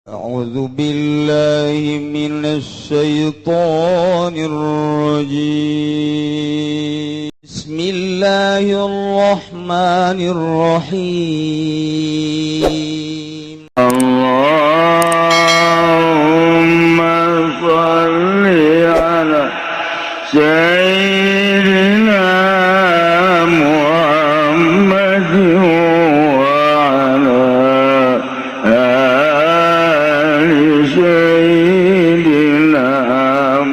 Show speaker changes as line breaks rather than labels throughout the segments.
أعوذ بالله من الشيطان الرجيم. بسم الله الرحمن الرحيم.
اللهم صل على سيدنا محمد وعلى آل سيدنا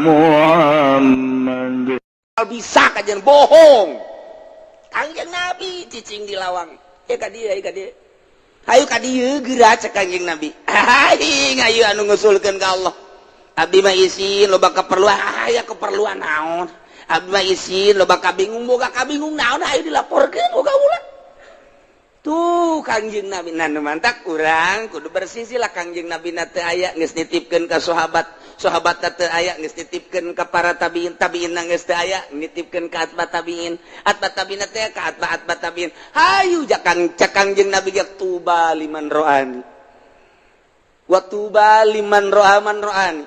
محمد.
Bisa kajian bohong. Kangjeng Nabi cicing di lawang. Ya ka dieu, ka dieu. Hayu ka dieu geura, cek Kangjeng Nabi. Aing ayu anu ngusulkeun ka Allah. Abdi mah isin, loba keperluan, aya keperluan naon? Abdi mah isin, loba kabingung, boga kabingung naon? Hayu dilaporkeun boga ulah. Tuh Kangjeng Nabi, nah mantak urang kudu bersisi lah. Kangjeng Nabi na teu aya, geus nitipkeun ka sahabat, sahabat teu aya, geus nitipkeun ka para tabiin, tabiin geus teu aya, nitipkeun ka atba tabiin, atba tabiin teh ka atba atba tabiin. Hayu jakang, cek Kangjeng Nabi ge, tuba liman ro'ani wa tuba liman ro'a man ro'ani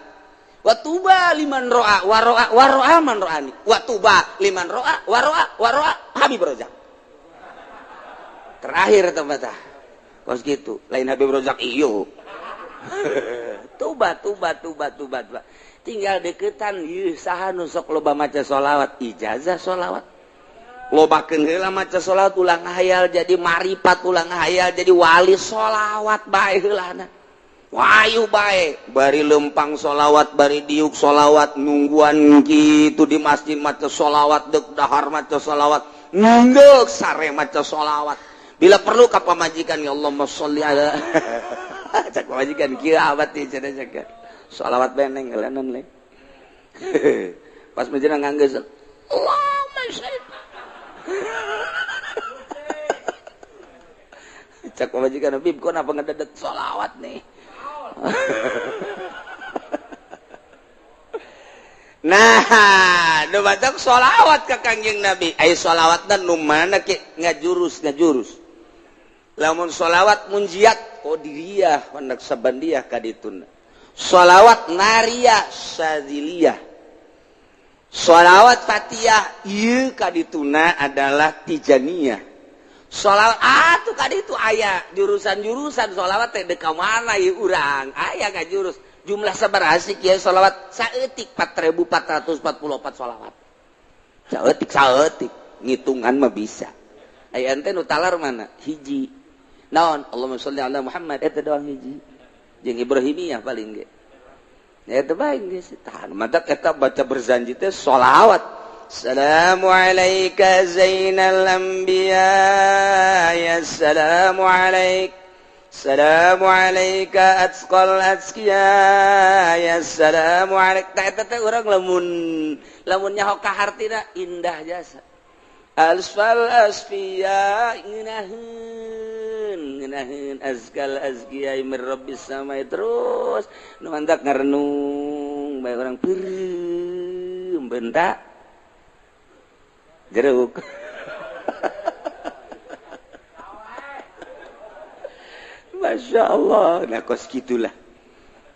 wa tuba liman ro'a wa ro'a wa ro'a man ro'ani wa tuba liman ro'a wa ro'a wa ro'a Habib Rozak. Terakhir tempat kos gitu lain Habib Rozak iyo. Tuba tuba tuba tuba tuba. Tinggal deketan ieu saha nu sok loba maca sholawat, ijazah sholawat, lobakeun heula maca sholawat, ulah ngahayal jadi maripat, ulah ngahayal jadi wali, sholawat bae heulana, wayu bae, bari lempang sholawat, bari diuk sholawat, nungguan gitu di masjid maca sholawat, dek dahar maca sholawat, ngeuk sare maca sholawat. Bila perlu ka pamajikan, ya Allahumma sholli ala, cek pamajikan kieu abad teh cenah, cek sholawat beneng heulanan le. Pas menjelang nganggeus, Allahumma sholli, cek pamajikan, Bib, kok napa ngededet sholawat nih? Nah, nu batak sholawat ka Kangjeng Nabi. Ayo sholawatna nu mana ke ngajurus ngajurus. Lamun sholawat munjiat qadiriyah naqsabandiyah kadituna. Sholawat nariyah syadziliyah. Sholawat fatiyah ieu kadituna adalah tijaniyah. Sholawat atuh kaditu aya jurusan-jurusan sholawat teh deuk ka mana ieu urang? Aya ngajurus. Jumlah sabaraha sih kieu sholawat? Saeutik 4444 sholawat. Saeutik saeutik ngitungan mah bisa. Aya ente nu talar mana? Hiji. Naon? Allahumma sholli ala Muhammad eta doang hiji. Jeung Ibrahimiyah paling ge. Eta bae geus tahan. Matak eta baca berzanji teh sholawat. Assalamu alayka zainal anbiya ya assalamu alaik. Assalamu alayka atqal atqiya ya assalamu alaik. Tah eta teh urang lamun lamun nyaho ka hartina indah jasa. Asfal asfiya ngeunaheun ngeunaheun azkal azkiya mir rabbis samai terus nu mantak ngarenung bae urang peureum bentak jeruk. Masya Allah, nah kos gitulah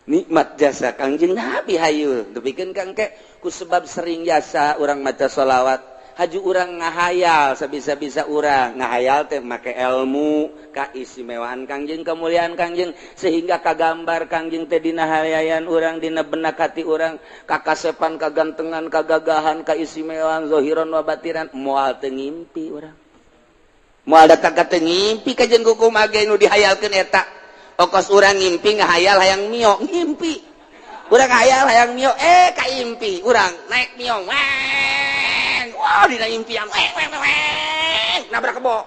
nikmat jasa Kangjeng Nabi. Hayu depikeun kang ke ku sebab sering jasa urang maca sholawat, haju urang ngahayal sabisa-bisa urang ngahayal teh make ilmu kaistimewaan Kangjeng, kemuliaan Kangjeng, sehingga kagambar Kangjeng teh dina hayayan urang, dina benak hati urang, kakasepan, kagantengan, kagagahan, kaistimewaan zahiran wa batinan. Moal teu ngimpi urang, moal datang ka teu ngimpi kajen kumaha ge nu dihayalkeun eta. Okos urang ngimpi ngahayal hayang mio, ngimpi urang hayal hayang mio, kaimpi urang naik mio, weng, wah dina impian weng weng weng nabrak kebo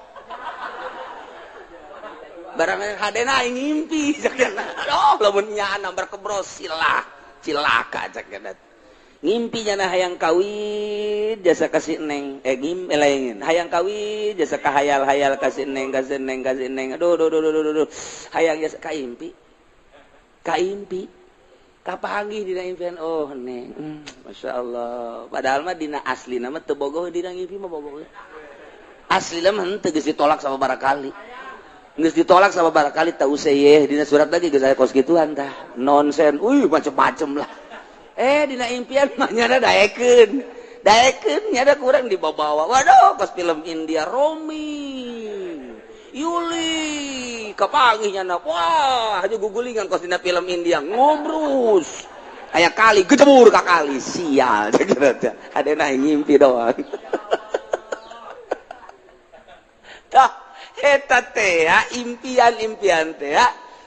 barang hadena aing ngimpi cek. Aduh, lamun nyaan nabrak kebo silah cilaka cek. Ngimpi nyana hayang kawin jasa kasih neng, ngim lain hayang kawin jasa kahayal-hayal kasih neng kasih neng kasih neng, aduh aduh aduh aduh aduh, hayang jasa kaimpi kaimpi kapanggih dina impian, oh neng, Masya Allah. Padahal mah dina asli nama teu bogoh, dina ngimpi mah bogoh. Asli mah henteu, geus ditolak sama barakali. Geus ditolak sama barangkali tak usah ye dina surat lagi geus aya kos gituan tah. Nonsen, uy macem-macem lah. Dina impian mah nyana daekeun. Daekeun nyana kurang dibawa-bawa. Waduh, kos film India Romi. Yuli kapanggih nyana. Wah, haju gugulingan kos dina film India ngobrus. Aya kali gedebur ka kali sial ada ngimpi doang. Tah eta teh impian-impian teh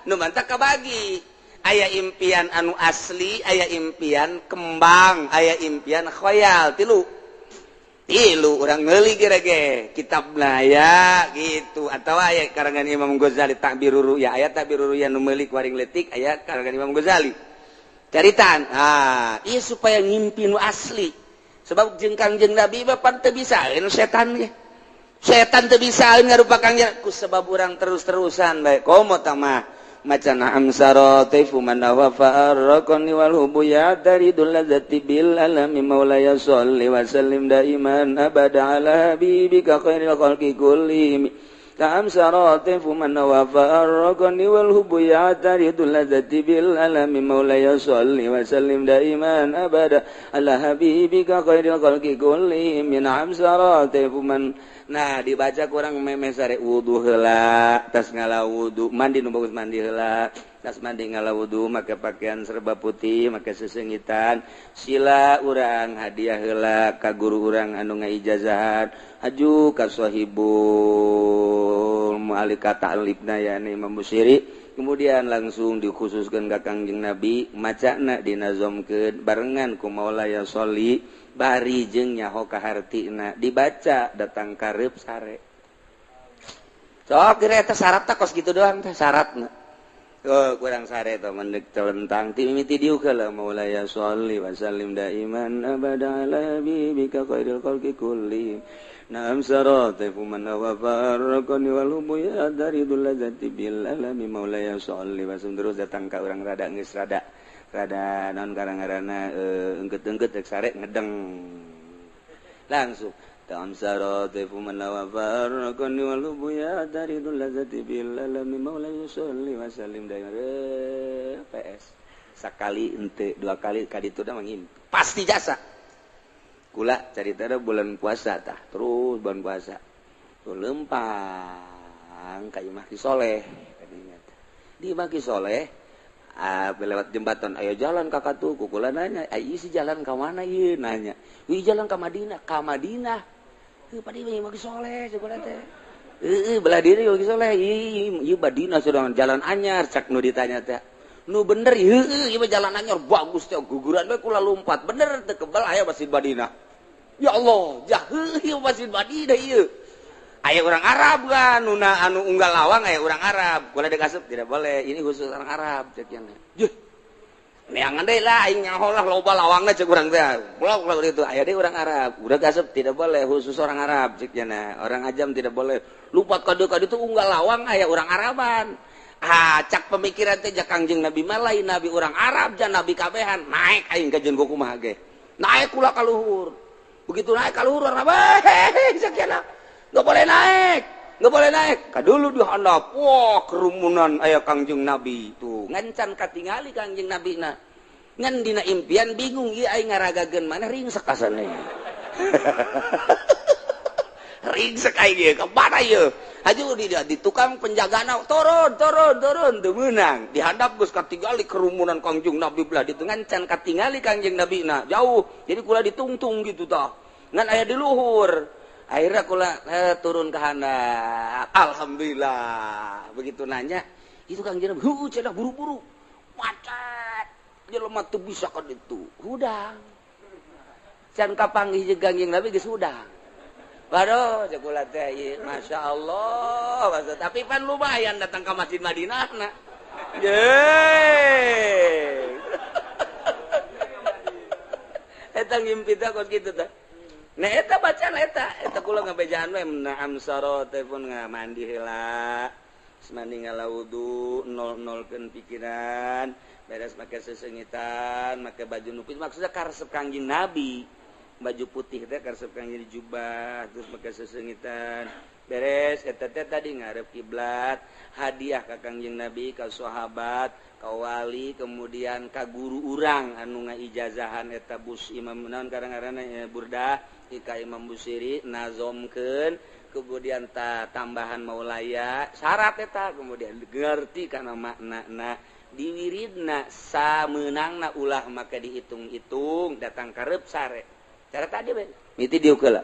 nu mantak kabagi. Aya impian anu asli, aya impian kembang, aya impian khoyal, tilu. Tilu urang meuli ge kitabna ya gitu atau aya karangan Imam Ghazali Ta'birur Ru'ya, aya Ta'birur Ru'ya nu meuli ku aring leutik aya karangan Imam Ghazali. Caritaan, iya supaya ngimpi nu asli. Sebab jeung Kangjeng Nabi mah pan teu bisaeun setan ge. Setan teu bisaeun ngarupa Kangjeng ku sebab urang terus-terusan bae. Komo tah mah maca na'am saratifu man wa farraqani wal hubu ya taridul ladzati bil alami maulaya sholli wa sallim daiman abada ala habibika khairil khalqi kullihim. Ta'am saratifu man wa farraqani wal hubu ya taridul ladzati bil alami maulaya sholli wa sallim daiman abada ala habibika khairil khalqi kullihim. Na'am saratifu man. Nah dibaca kurang memeh sare wudu heula, tas ngala wudu, mandi nu bagus mandi heula, tas mandi ngala wudu make pakaian serba putih, make sesengitan, sila urang hadiah heula ka guru urang anu ngaijazahan, haju ka sahibul mu'alika ta'libna yani Imam Busiri, kemudian langsung dikhususkeun ka Kangjeng Nabi, macana dinazomkeun barengan ku Maulaya sholli bari jeung nyaho ka hartina dibaca datang kareup sare. Sok kira eta syaratna kos kitu doang teh syaratna. Oh kurang sare teh mendek telentang ti mimiti diuk heula Maulaya sholli wa sallim daiman abada ala habibika khairil khalqi kullihim. Naam saratifu man wa farraqani wal hubu ya daridul ladzati bil alami Maulaya sholli wa sallim. Terus datang ka urang rada geus rada rada non karang-karana engket-engket rek sare ngedeng langsung ta'am saratifu man wa farraqani wal hubu ya daridul ladzati bil alami Maulaya sholli wa sallim daiman. PS sakali ente dua kali kaditu da mangimpi pasti jasa. Kula carita da bulan puasa tah terus bulan puasa tuh lempang ka imah Ki Soleh kadinya teh di imah Ki Soleh lewat jembatan ayo jalan kakak tuh kukula nanya ayo isi jalan ke mana ieu nanya wih jalan ke Madinah ka Madinah heuh padi imah Ki Soleh cek teh heuh belah diri Ki Soleh ieu Madinah sedang jalan anyar cak nu ditanya teh nu bener heuh ieu jalan anyar bagus teh guguran we kula lompat bener teu kebal aya Masjid Madinah. Ya Allah, jaheuh ieu Masjid Madinah ieu. Aya orang Arab kan, nuna anu unggal lawang aya orang Arab. Kula dikasup tidak boleh, ini khusus orang Arab cek nya. Juh. Neangan deui lah aing nyaho lah loba lawangna cek urang teh. Blok lah itu aya deui orang Arab. Udah kasup tidak boleh khusus orang Arab cek nya. Orang ajam tidak boleh. Lupat kade-kade itu unggal lawang aya orang Araban. Ah, cak pemikiran teh ja Kangjeng Nabi mah lain nabi orang Arab ja nabi kabehan. Naik aing ka jeung kumaha ge. Naik kula ka luhur. Begitu naik ka luhur orang Arab, sekian nggak boleh naik, nggak boleh naik. Kadulu di handap, wah kerumunan aya Kangjeng Nabi tuh. Ngancan katingali Kangjeng Nabi na. Ngan dina impian bingung ieu aing ngaragageun mana ringsek asana. Ringsek aing ieu ka mana ieu? Haju di tukang penjagana turun turun turun teu meunang. Di handap geus katingali kerumunan Kangjeng Nabi belah ditu ngancan katingali Kangjeng Nabi na jauh. Jadi kula ditungtung gitu tah. Ngan aya di luhur. Akhirnya kula turun ke handap. Alhamdulillah. Begitu nanya, itu Kangjeng Nabi, heuh cenah buru-buru. Macet. Jelema teu bisa ka ditu. Hudang. Can kapanggih jeung Kangjeng Nabi geus hudang. Waduh, cek kula teh ieu, Masya Allah. Tapi pan lumayan datang ke Masjid Madinah na. Yeay. Eta ngimpi teh kos kitu teh. Nah eta bacaan eta, eta kula ngabejaan we na'am saro telepon mandi heula. Mandi ngala wudu, nol-nolkeun pikiran, beres make sesengitan, make baju nupis maksudnya karesep Kangjeng Nabi. Baju putih teh karesep kang jadi jubah terus make sesengitan. Beres eta teh tadi ngarep kiblat, hadiah ka Kangjeng Nabi, ka sahabat, ka wali, kemudian ka guru urang anu ngaijazahan eta bus Imam naon karang-ngaranna Burdah, ka Imam Busiri nazomkeun, kemudian ta tambahan maulaya syarat eta kemudian ngerti kana maknana diwiridna sameunangna ulah maka dihitung-hitung datang karep sare cara tadi bae miti diuk heula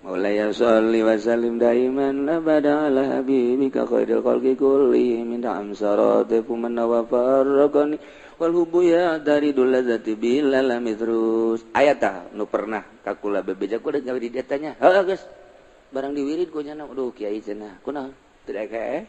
Maulaya sholli wa sallim daiman abada ala habibika khairil khalqi kullihim min amsarati man wa farraqani wal hubbu ya dari dulazati bilal terus aya tah nu pernah ka kula bebeja kula gawe di dieu tanya heuh geus barang diwirid ku nya aduh kiai cenah kunaon teu kae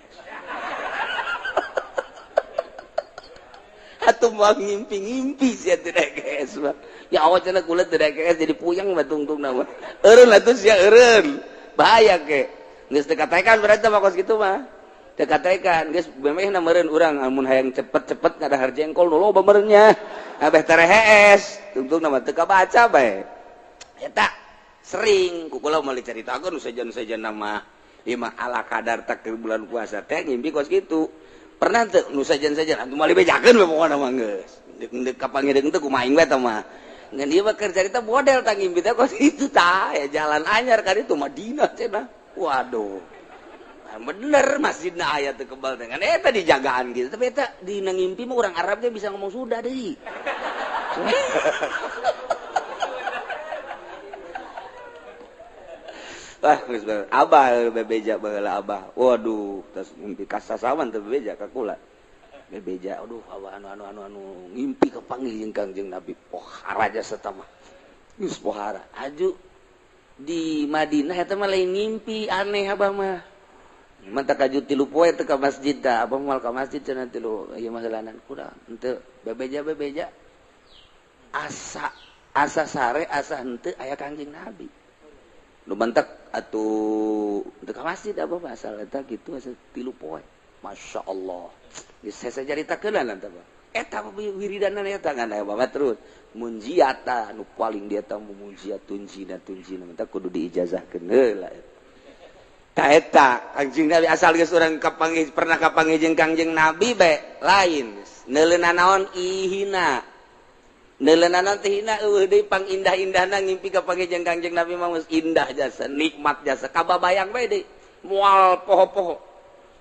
atuh moal ngimpi-ngimpi sia teu kae mah ya awak cenah kula teu kae jadi puyeng mah tungtungna mah eureun atuh sia eureun bahaya ke geus teu katekan berarti mah kos kitu mah teu katekan geus memehna meureun urang amun hayang cepet-cepet ngadahar jengkol nu loba meureun nya abeh terehees tungtungna mah teu kabaca bae eta sering ku kula moal dicaritakeun sejen-sejen mah ieu mah ala kadar tak bulan puasa teh ngimpi kos kitu pernah teu nu sejen-sejen atuh moal dibejakeun we pokona mah geus deuk kapanggih deuk teu kumaha aing we tah mah ngan ieu mah keur carita model tah ngimpi teh kos kitu tah ya jalan anyar ka ditu Madinah cenah waduh bener masjidna aya teu kebal teh ngan eta dijagaan gitu tapi eta dina ngimpi mah urang Arab teh bisa ngomong sudah deui. Wah, geus abah bebeja baheula abah. Waduh, tas ngimpi kasasawan teu bebeja ka kula. Bebeja, aduh abah anu anu anu anu ngimpi kapanggih jeung Kangjeng Nabi. Pohara jasa tah mah. Geus pohara. Aju di Madinah eta mah lain ngimpi aneh abah mah. Mantap kaju tilu poe teu ka masjid tah, abah moal ka masjid cenah tilu ieu mah heulanan kurang. Henteu bebeja-bebeja asa asa sare asa henteu aya Kangjeng Nabi. Nu mantak atuh teu ka masjid abah mah asal eta kitu asa tilu poe. Masya Allah. Geus saya caritakeun lah tah. Eta wiridanan eta ngan aya babat terus. Munjiata nu paling dia tah munjiat tunjina tunjina mantak kudu diijazahkeun heula. Ta eta Kangjeng Nabi asal geus urang kapanggih pernah kapanggih jeung Kangjeng Nabi bae lain. Neuleuna naon ihina. Neuleuna naon teh hina eueuh deui pangindah-indahna ngimpi kapanggih jeung Kangjeng Nabi mah geus indah jasa, nikmat jasa, kababayang bae deui. Moal poho-poho.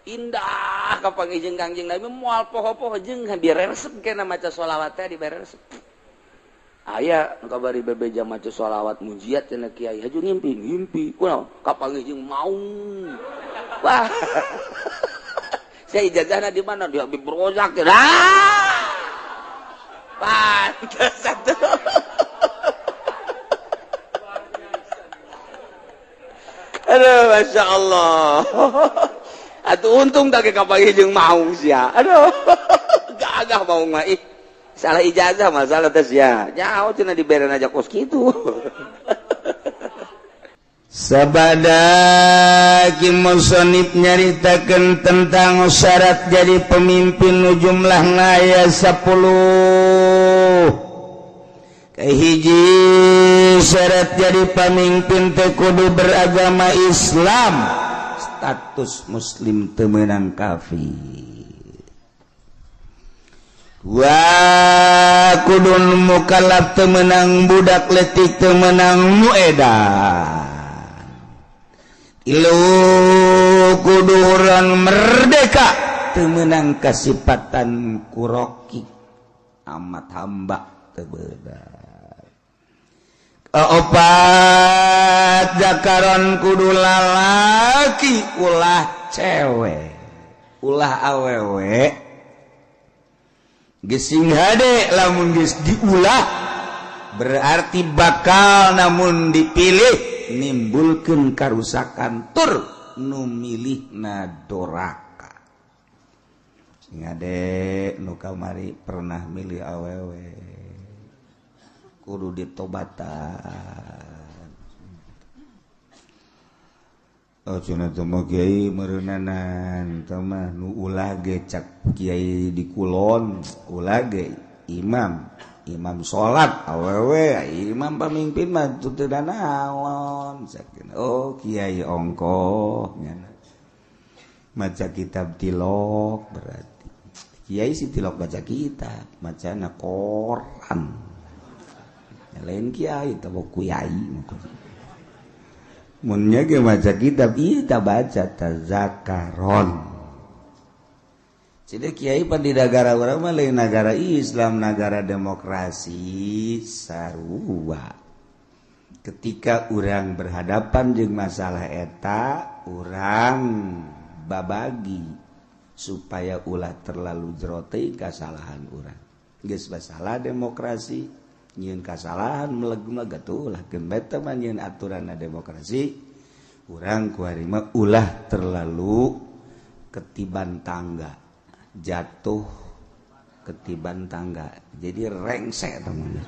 Indah kapanggih jeung Kangjeng Nabi moal poho-poho jeung diresep kena maca sholawat teh diberesep. Aya nu kabari bebeja maca sholawat mujiat cenah kiai haju ngimpi ngimpi kunaon kapanggih jeung maung. Wah. Saya ijazahna di mana di Habib Rozak. Ah! Pantes atuh. Aduh Masya Allah. Atuh untung tak kapanggih jeung maung sia. Aduh. Gagah maung mah ih. Salah ijazah masalah tes ya. Jauh cenah diberen aja kos kitu.
Sabada ki musonib nyaritakeun tentang syarat jadi pemimpin nu jumlahna aya 10. Kahiji syarat jadi pemimpin teh kudu beragama Islam, status muslim teu meunang kafir. Wa kudun mukallaf teu meunang budak leutik teu meunang nu edan. Ilu kudu urang merdeka teu meunang kasipatan kuroki amat hamba teu beunang. Kaopat jakaron kudu lalaki ulah cewek ulah awewe. Gesing hade lamun geus diulah berarti bakal namun dipilih nimbulkeun karusakan tur nu milihna doraka. Sing hade nu kamari pernah milih awewe kudu ditobatan. Oh cenah teh mah kiai meureunnanan teh mah nu ulah ge cak kiai di kulon ulah ge imam Imam salat awewe, imam pamimpin mah teu naon. Oh kiai ongkoh nyana. Maca kitab tilok berarti. Kiai si tilok baca kitab, macana koran. Lain kiai tawa kuyai. Mun nya ge maca kitab ieu ta baca tazakaron. Jadi kiai pan di negara urang mah lain negara Islam, negara demokrasi sarua. Ketika urang berhadapan jeung masalah eta, urang babagi supaya ulah terlalu jero teuing kasalahan urang. Geus masalah demokrasi, nyieun kasalahan meleg-meleg atuh ulah keun beta mah nyieun aturanna demokrasi. Urang kuari mah ulah terlalu ketiban tangga. Jatuh ketiban tangga jadi rengsek teman.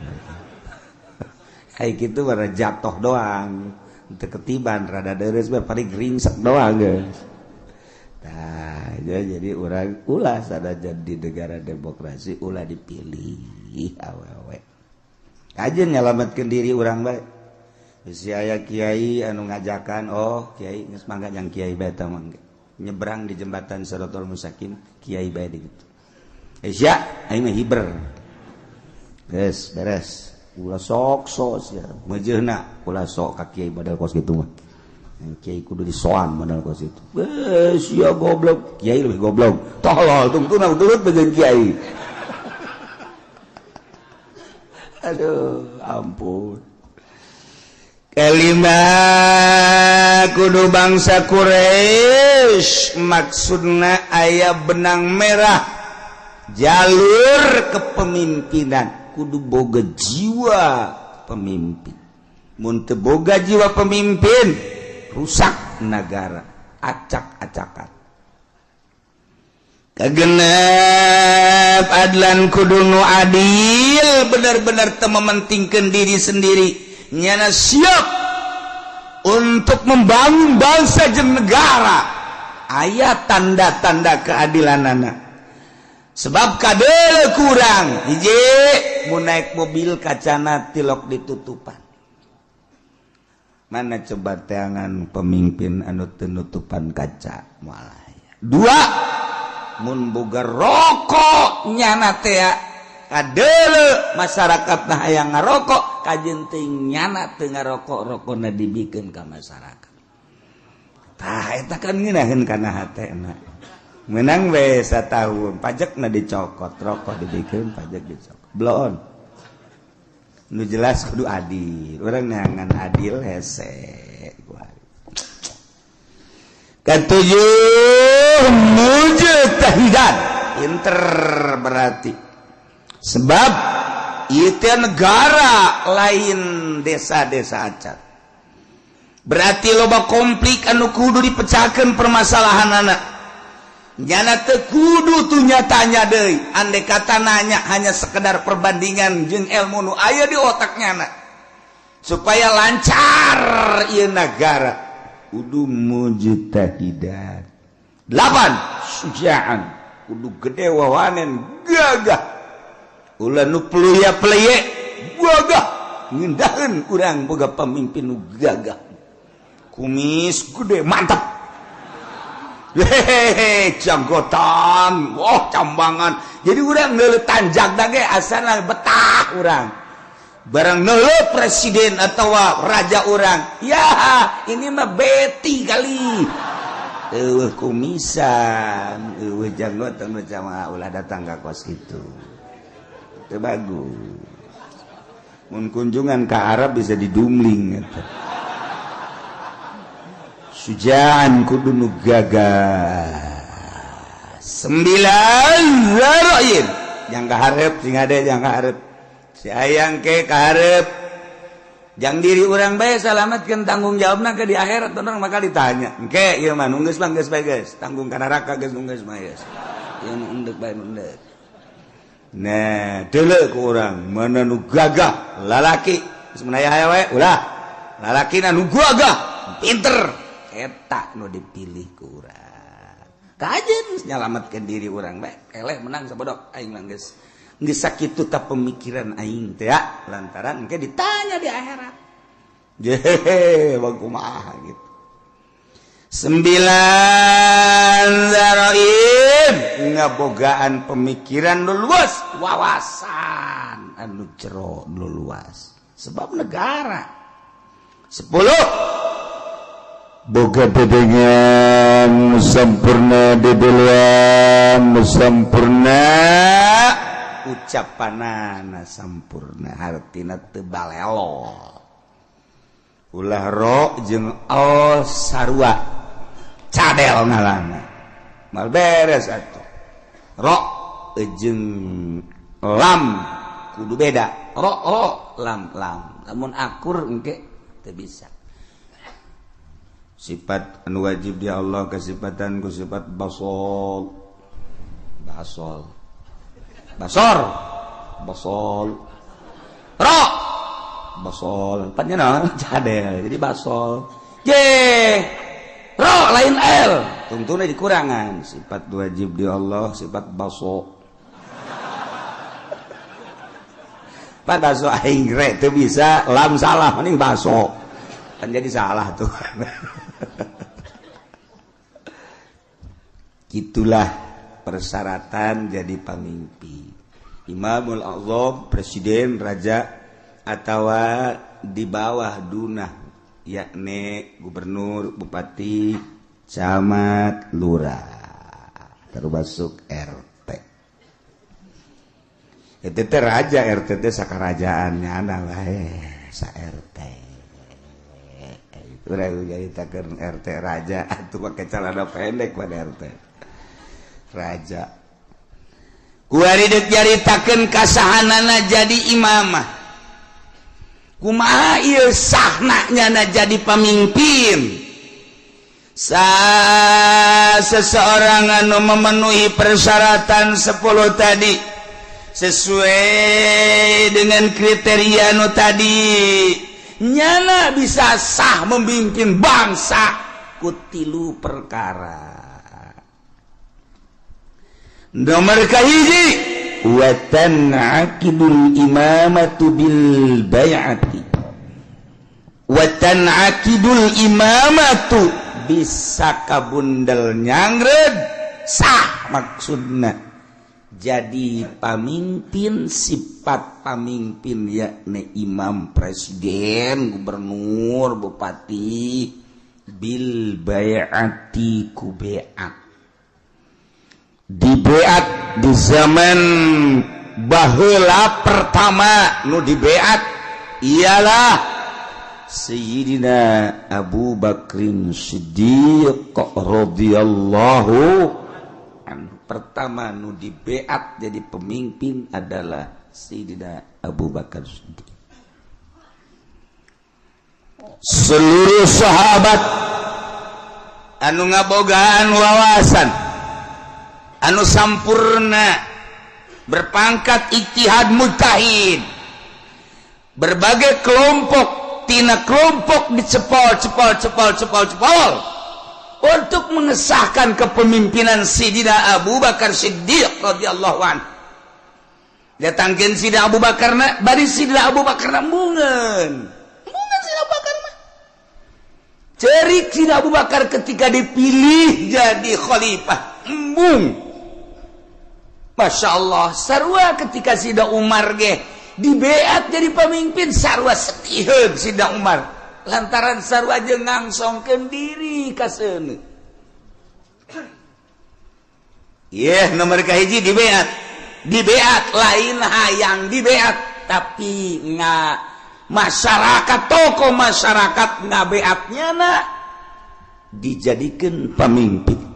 Kayak gitu bara jatuh doang teu ketiban, rada deres bae paling ringsek doang guys. Nah, jadi urang ulah sanajan di negara demokrasi ulah dipilih awewe. Kajeun nyalametkeun diri urang bae. Bisi aya kiai anu ngajakan, oh kiai geus mangga jang kiai bae tah mangga. Nyebrang di jembatan Siratal Mustaqim kiai bae di gitu. Sia aing mah hiber. Geus beres. Ulah sok sok sia. Meujeuna ulah sok ka kiai model kos kitu mah. Kiai kudu disoan model kos kitu. Sia goblok, kiai leuwih goblok. Tolol tungtuna turut bae kiai. Aduh, ampun. Kelima kudu bangsa Quraisy maksudna aya benang merah jalur kepemimpinan kudu boga jiwa pemimpin. Mun teu boga jiwa pemimpin rusak negara, acak-acakan. Kagenep adlan kudu nu adil, benar-benar teu mementingkeun diri sendiri. Nyana siap untuk membangun bangsa jeung negara. Aya tanda-tanda keadilanana. Sebab kadele kurang hiji mun naik mobil kacana tilok ditutupan. Mana coba teangan pemimpin anu teu nutupan kaca moal aya. Dua, mun boga rokok nyana teh kadele masyarakat nah hayang ngarokok kajeun teuing nyana teu ngarokok, rokona dibikeun ka masyarakat. Tah eta kan ngeunaheun kana hatena. Menang we satahun pajakna dicokot, rokok dibikeun pajak dicokot. Bloon. Nu jelas kudu adil. Urang neangan adil hese. Ketujuh mujtahidan. Pinter berarti. Sebab itu negara lain desa-desa acan. Berarti loba konflik anu kudu dipecahkan permasalahan anak. Nyana teu kudu tuh nyatanya deui. Andai kata nanya hanya sekedar perbandingan jeung ilmu nu aya di otak nyana. Supaya lancar ieu negara. Kudu mujtahidan. 8 sujaan. Kudu gede wawanen gagah. Ulah nu peluya peleye gagah ngindaheun urang boga pamimpin nu gagah. Kumis gede mantap. Hehehe, janggotan, wah cambangan. Jadi urang neuleuh tanjak ge asana betah urang. Barang neuleuh presiden atawa raja urang, ya ini mah beti kali. Eueuh kumisan, eueuh janggotan macam ulah datang ka kos kitu. Itu bagus. Mun kunjungan ke Arab bisa didumling eta. Sujaan kudu nu gagah. 9 zaroin. Yang kaharep sing ade yang kaharep. Si ayang ke kaharep. Jang diri urang bae salametkeun tanggung jawabna ke di akhirat urang bakal ditanya. Engke ieu mah nu geus mah geus bae geus, tanggung ka neraka geus nu geus mah geus. Ieu nu endek bae nu endek. Nah, deuleu ku urang mana nu gagah lalaki geus menaya aya we ulah. Lalakina nu gagah pinter eta nu dipilih ku urang. Kajeun nyalametkeun diri urang bae eleh menang sabodok aing mah geus Geus sakitu ta pemikiran aing teh ya, lantaran engke ditanya di akhirat. Jehe, bang kumaha gitu. 9 zaraim ngabogaan pemikiran nu luas, wawasan anu jero nu luas. Sebab negara. 10
boga dedengan sampurna, dedelean sampurna,
ucapanana sampurna, hartina teu balelo. Ulah ro jeung al sarua cadel ngalana mal beres atuh. Ro jeung lam kudu beda, ro ro lam lam, lamun akur engke teu bisa.
Sifat anu wajib di Allah kesifatan ku sifat basol, basol,
basor,
basol,
ro,
basol,
panjenengan cadel jadi basol. Ye, ro lain l, tungtuna dikurangan.
Sifat wajib di Allah sifat baso.
Pan baso aing re teu bisa, lam salah mending baso. Kan jadi salah tuh. Itulah persyaratan jadi pemimpin. Imamul Azam, presiden, raja, atau di bawah dunah, yakni gubernur, bupati, camat, lurah, termasuk RT. Itu teh raja, RT teh sakarajaannya ana bae sa RT. Itu jadi takeun RT raja atuh make celana pendek pada RT. Raja. Kuari deuk nyaritakeun kasahanana jadi imamah. Kumaha ieu sahna nyana jadi pamimpin? Seseorang anu memenuhi persyaratan 10 tadi sesuai dengan kriteria anu tadi, nyana bisa sah memimpin bangsa ku tilu perkara. Nomor kahiji,
wa tan'aqidul imamatu bil bai'ati.
Wa tan'aqidul imamatu bisa kabundel nyangred sah maksudna jadi pamimpin, sifat pamimpin yakni imam, presiden, gubernur, bupati, bil bai'ati ku bai'at. Dibeat di zaman baheula pertama nu dibeat ialah Sayyidina Abu Bakrin Siddiq radhiyallahu anhu. Pertama nu dibeat jadi pemimpin adalah Sayyidina Abu Bakar Siddiq. Seluruh sahabat anu ngabogaan wawasan anu sampurna, berpangkat ijtihad mujtahid, berbagai kelompok tina kelompok dicepol cepol cepol cepol cepol untuk mengesahkan kepemimpinan Sayyidina Abu Bakar Siddiq radhiyallahu anhu. Datangkeun Sayyidina Abu Bakar na, bari Sayyidina Abu Bakar na embungeun. Embungeun Sayyidina Abu Bakar mah. Cerik Sayyidina Abu Bakar ketika dipilih jadi khalifah, embung. Masya Allah, sarua ketika Sayyidina Umar ge dibeat jadi pemimpin, sarua setiheun Sayyidina Umar lantaran sarua jeung ngangsongkeun diri ka seuneu. Yeh, nomor kahiji dibeat. Dibeat lain hayang dibeat, tapi nga masyarakat, tokoh masyarakat ngabeatnya na dijadikeun pamimpin.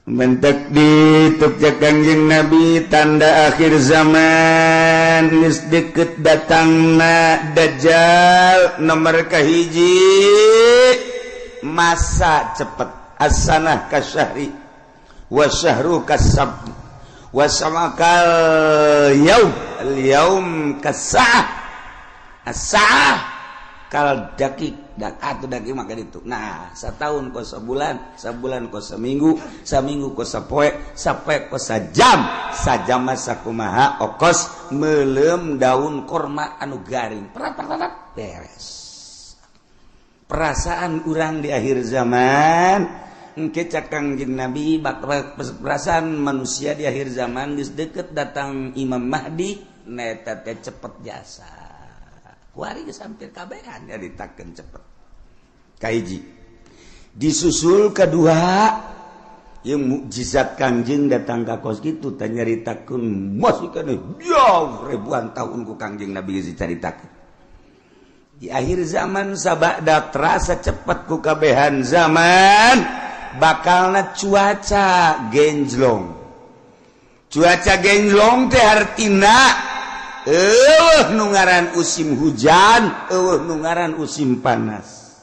Mentek di tukja Kangjeng Nabi tanda akhir zaman geus deket datangna Dajjal nomor kahiji
masa cepet as-sanah kasyahri wa syahru kasab wa samakal yaum al yaum kasah as-saah Kal dakik dak atuh dakik maka itu. Nah, setahun kos sebulan, sebulan kos seminggu, seminggu kos sapoe, sapoe kos sajam, sajam mah sakumaha okos meuleum daun korma anu garing. Prat prat prat beres. Perasaan urang di akhir zaman engke cak Kangjeng Nabi, bakal perasaan manusia di akhir zaman geus deket datang Imam Mahdi, neta teh cepet jasa. Kuari geus hampir kabehan nyaritakeun cepet. Kahiji. Disusul kedua yang mukjizat Kangjeng datang ka kos kitu teh nyaritakeun masih keneh jauh ribuan tahun ku Kangjeng Nabi geus dicaritakeun. Di akhir zaman sabada terasa cepet ku kabehan zaman bakalna cuaca genjlong. Cuaca genjlong teh hartina eueuh nu ngaran musim hujan, eueuh nu ngaran musim panas.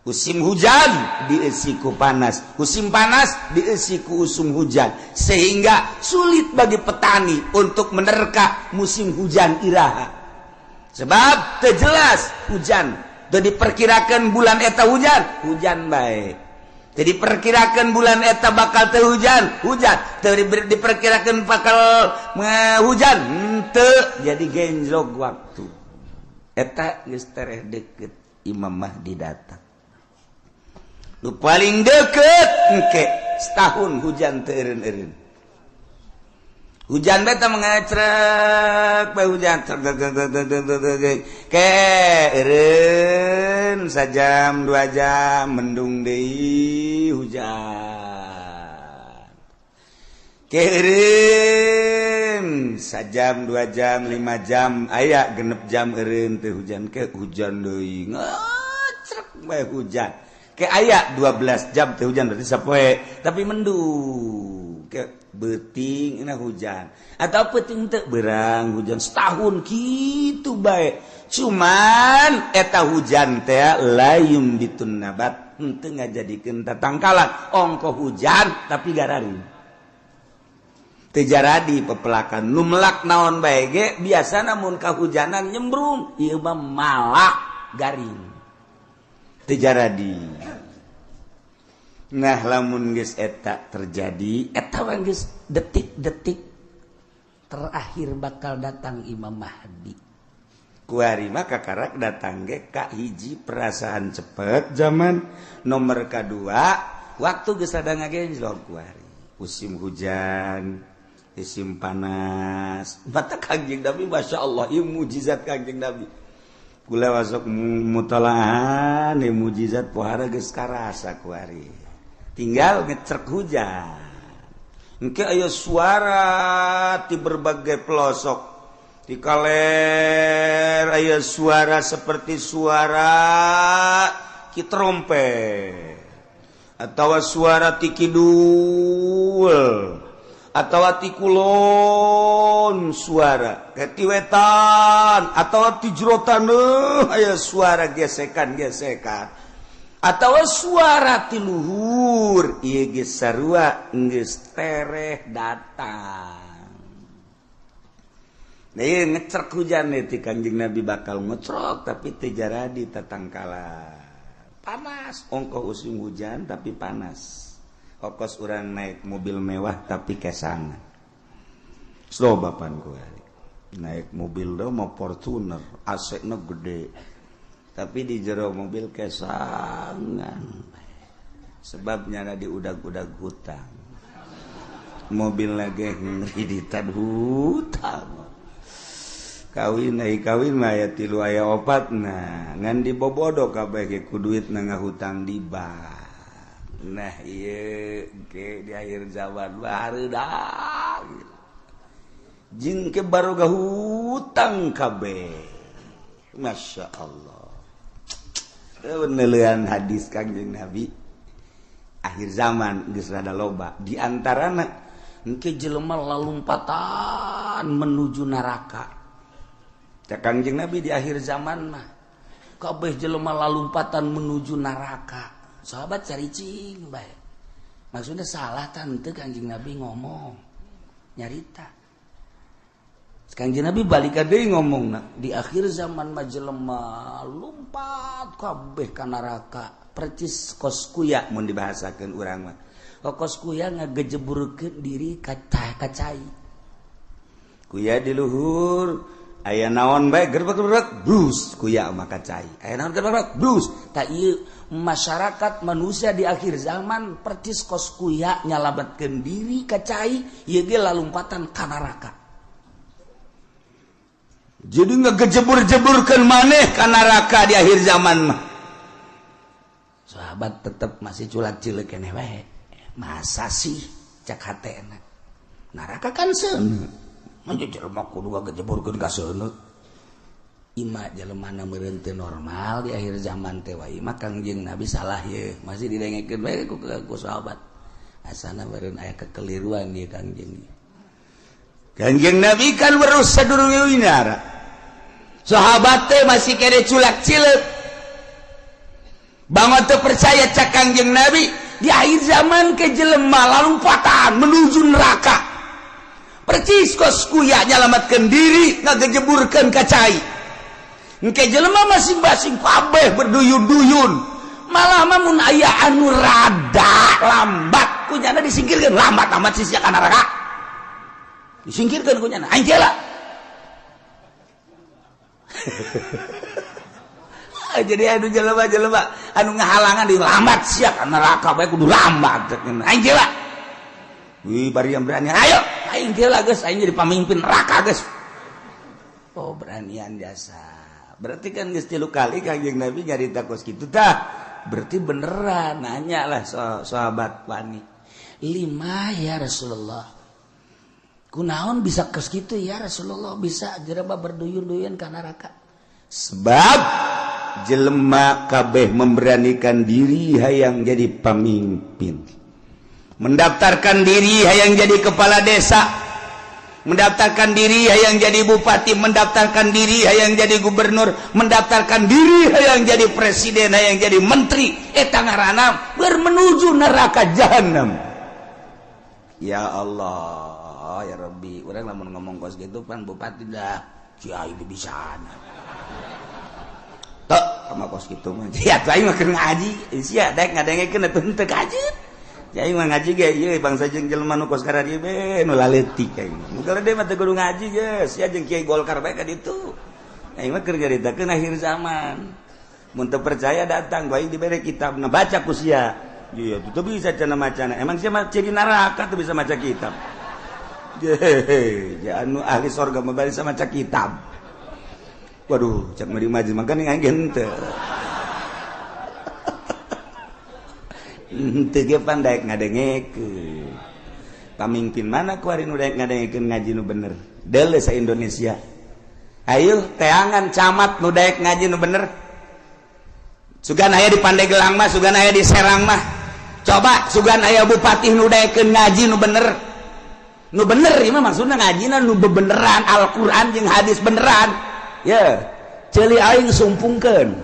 Musim hujan dieusi ku panas, musim panas dieusi ku usum hujan, sehingga sulit bagi petani untuk menerka musim hujan iraha. Sebab teu jelas hujan, teu diperkirakan bulan eta hujan, hujan bae. Teu diperkirakan bulan eta bakal teu hujan, hujan. Teu diperkirakan bakal hujan, henteu. Jadi genjlok waktu. Eta geus tereh deket Imam Mahdi datang. Nu paling deket engke setahun hujan teu eureun-eureun. Hujan beta mengecrek bae hujan ke eureun sajam 2 jam mendung deui hujan. Ke eureun sajam 2 jam 5 jam aya 6 jam eureun teu hujan ke hujan deui ngecrek bae hujan. Ke aya 12 jam teu hujan berarti sapoe tapi mendung. Ke beuting na hujan atau peuting teu berang hujan setahun kitu bae. Cuman eta hujan teh layum bitun nabat henteu ngajadikeun tatangkalan ongko hujan tapi gararing teu jaradi pepelakan nu melak naon bae ge biasana mun kahujanan nyembrung ieu mah malak garing teu jaradi. Nah lamun geus eta terjadi eta mah geus detik-detik terakhir bakal datang Imam Mahdi. Kuari mah kakarak datang ge ka hiji perasaan cepet zaman, nomor kadua waktu geus ada ngagenjlok kuari musim hujan musim panas. Mata Kangjeng Nabi Masya Allah ieu mukjizat Kangjeng Nabi. Kula masuk mutalahan ieu mukjizat pohara geus karasa kuari. Tinggal ngecrek hujan. Engke aya suara di berbagai pelosok. Di kaler aya suara seperti suara ki trompet atau suara ti kidul atau ti kulon suara ke ti wetan atau ti jero taneuh aya suara gesekan-gesekan atau suara ti luhur ieu geus sarua geus tereh datang. Nah ieu ngecrek hujan ti Kangjeng Nabi bakal ngecrok tapi teu jaradi tatangkalan. Panas ongkoh musim hujan tapi panas. Okos urang naik mobil mewah tapi kesangan. Slow bapan gue naik mobil do mau Fortuner AC-na gede. Tapi di jero mobil kesangan. Sebabnya ada di udag-udag hutang. Mobil lagi ngreditan hutang. Kawin ai kawin mah aya 3 aya 4 nah ngan dibobodo kabeh ge ku duit na ngahutang di bank. Nah ieu ge di akhir zaman bareudang. Jeung ke baroga hutang kabeh. Masya Allah. Penelian hadis Kangjeng Nabi akhir zaman geus rada loba di antarana engke jelema lalumpatan menuju neraka. Cak Kangjeng Nabi di akhir zaman mah kabeh jelema lalumpatan menuju neraka. Sahabat caricing bae. Maksudnya salah tante Kangjeng Nabi ngomong nyarita. Kangjeng Nabi balik deui ngomongna di akhir zaman mah jelema lompat kabeh ka neraka percis kos kuya mun dibahasakeun urang mah. Kos kuya ngagejeburkeun diri ka cai.
Kuya di luhur aya naon bae gerbek-gerbek brus kuya mah ka cai.
Aya naon gerbek brus. Ta ieu masyarakat manusia di akhir zaman percis kos kuya nyalametkeun diri ka cai ieu ge lalumpatan ka neraka.
Jadi ngegejebur-jeburkan maneh ka neraka di akhir zaman mah.
Sahabat tetep masih culak-cileuk keneh wae. Masa sih cak hatena. Neraka kan seuneu. Mun jelema kudu ngagejeburkeun ka seuneu. Ima jelema na meureun teu normal di akhir zaman teh wae mah Kangjeng Nabi salah ye. Masih didengekeun wae ku sahabat. Asana meureun aya kekeliruan ieu Kangjeng.
Kangjeng Nabi kan weruh sadurunge winara. Sahabat teh masih kene culak-cileuk. Bangun teu percaya cak Kangjeng Nabi di akhir zaman ke jelema lalumpatan menuju neraka. Percis kos kuya nyalametkeun diri ngagejeburkeun ka cai. Engke jelema masing-masing kabeh berduyun-duyun. Malah mah mun aya anu rada lambat kunyana disingkirkeun, lambat amat sisia ka neraka. Disingkirkeun kunyana aing lah. Jadi anu jelema-jelema anu ngahalangan di lambat sia ka neraka bae kudu lambat aing lah. Wih bari yang berani ayo aing lah geus aing jadi pamimpin neraka geus. Oh beranian jasa. Berarti kan geus 3 kali Kangjeng Nabi nyarita kos kitu tah.
Berarti beneran nanya lah sahabat wani. Lima ya Rasulullah. Kunaon bisa kos kitu ya Rasulullah, bisa jelema berduyun-duyun ka neraka.
Sebab jelema kabeh memberanikan diri hayang jadi pemimpin. Mendaftarkan diri hayang jadi kepala desa, mendaftarkan diri hayang jadi bupati, mendaftarkan diri hayang jadi gubernur, mendaftarkan diri hayang jadi presiden, hayang jadi menteri. Eta ngaranna bermenuju neraka jahanam.
Ya Allah, ya Rabbi, urang lamun ngomong kos gitu pan bupati dah kiai bisana.
Tok sama kos kitu mah.
Sia aing mah keur ngaji, sia daek ngadengekeun atuh henteu kajeun.
Aing mah ngaji ge ieu bangsa jeung jelema nu kos kararieu be nu laletik aing. Mun gede mah teu kudu ngaji geus, sia jeung kiai Golkar bae ka ditu. Aing mah keur nyaritakeun akhir zaman. Mun teu percaya datang bae dibere kitabna baca ku sia. Iya, teu bisa cenah macana. Emang sia mah ciri neraka teu bisa maca kitab. Ye, anu ahli sorga mah bisa maca kitab. Waduh, cak mari maju mangkane aing henteu.
Henteu ge pan daek ngadengekeun. Pamimpin mana kuari nu daek ngadengekeun ngaji nu bener? Deuleu sa Indonesia. Ayo teangan camat nu daek ngaji nu bener. Sugan aya di Pandeglang mah, sugan aya di Serang mah. Coba sugan aya bupati nu daekeun ngaji nu bener. Nu bener ieu mah maksudna ngajina nu bebeneran Al-Qur'an jeung hadis beneran. Ye, ceuli aing sumpungkeun.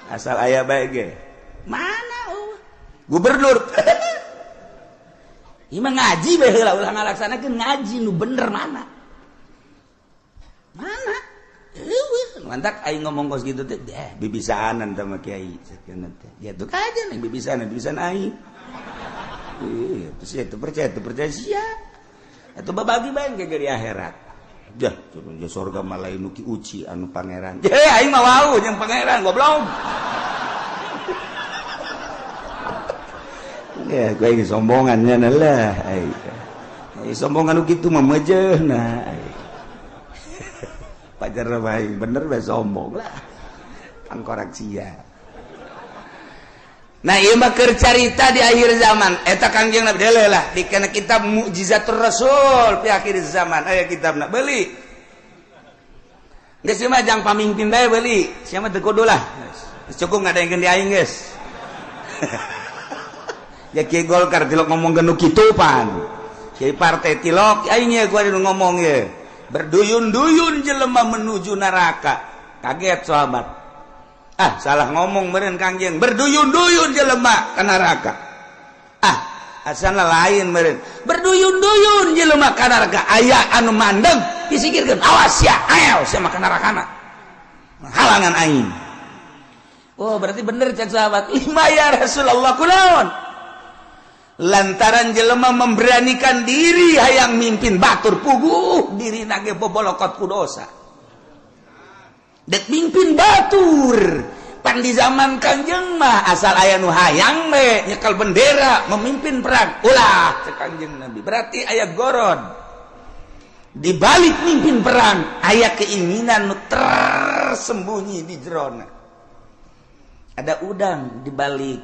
Asal aya bae ge.
Mana eueuh?
Gubernur.
Ieu mah ngaji bae heula ulah ngalaksanakeun ngaji nu bener mana? Mana? Eueuh,
mantak aing ngomong kos kitu teh, bibisaanan teh mah kiai sakeuna teh. Ya tuh kajen aing bibisaanan, bibisaan aing. Iya, terus ya teu percaya sia.
Atuh babagi bae ke di akhirat.
Jah, turun surga mah lain nu ki uci anu pangeran.
Heh, aing mah wau jeung pangeran goblok.
Ya, gue ini sombongannya lah. Ai sombongan nu kitu mah meujeuhna. Pajar bae bener bae sombong lah. Angkorak sia.
Nah, ieu mah keur carita di akhir zaman. Eta Kangjeng Nabi deuleu lah di kana kitab Mukjizatur Rasul fi akhir zaman. Aya kitabna beuli. Geus mah jang pamimpin bae beuli. Sia mah teu kudu lah. Geus cukup ngadengkeun di aing geus.
Ya kiai Golkar tilok ngomong nu kitu pan. Kiai partai tilok aing ye gua nu ngomong ye.
Berduyun-duyun jelema menuju neraka. Kaget sahabat. Ah, salah ngomong meureun Kangjeng. Berduyun-duyun jelema ka neraka. Ah, asana lain meureun. Berduyun-duyun jelema
jelema ka neraka aya anu mandeg disingkirkeun, awas ya, ayo sia mah ka nerakana. Halangan aing. Oh, berarti bener cek sahabat. Lima ya Rasulullah kunaon? Lantaran jelema memberanikan diri hayang mimpin batur puguh diri nage bobolokot ku dosa. Dek mimpin batur. Pan di zaman Kangjeng mah asal aya nu hayang we nyekel bendera memimpin perang. Ulah cek Kangjeng Nabi. Berarti aya gorod. Di balik mimpin perang aya keinginan nu tersembunyi di jerona. Ada udang di balik.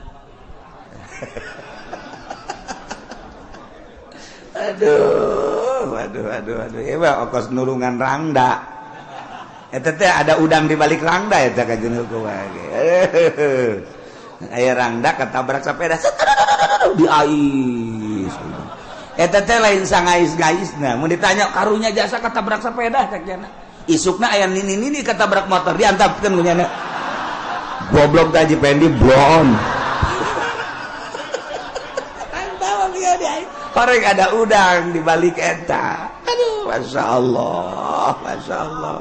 Aduh, aduh, aduh, aduh. Ewa okos nulungan rangda. Eta teh ada udang di balik rangda eta kajeun hukum ge. Aya rangda ketabrak sepeda di ais. Eta teh lain sangais-gaisna. Mun ditanya karunya jasa ketabrak sepeda cek jana. Isukna aya nini-nini ketabrak motor diantapkeun ku nyana. Goblok teh Haji Pendi blon. Korek ada udang di balik eta. Aduh, masya Allah, masya Allah.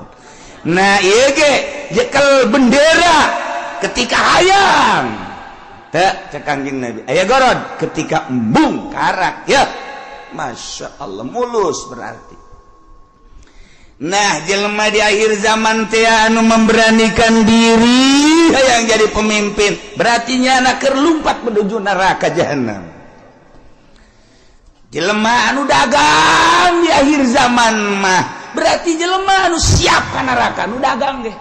Nah, iya ge jekel bendera ketika hayang. Teu cek Kangjeng Nabi. Aya gorod ketika embung karak ya. Masya Allah mulus berarti. Nah, jelema di akhir zaman teh anu memberanikan diri hayang jadi pemimpin, berarti nyana keur lumpat menuju neraka jahanam. Jelema anu dagang di akhir zaman mah berarti jelema anu siap ka neraka nu dagang ge.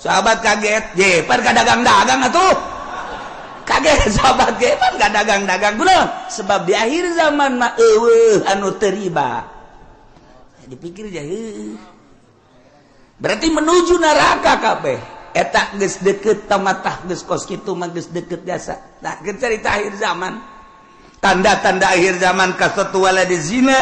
Sahabat kaget, je pan ka dagang-dagang atuh. Kaget sahabat ge pan ka dagang-dagang kunaon? Sebab di akhir zaman mah eueuh anu teu riba. Dipikir je heuh. Berarti menuju neraka kabeh. Eta geus deukeut tamatah geus kos kitu mah geus deukeut jasa. Nah, geus carita akhir zaman. Tanda-tanda akhir zaman kasatu waladi zina,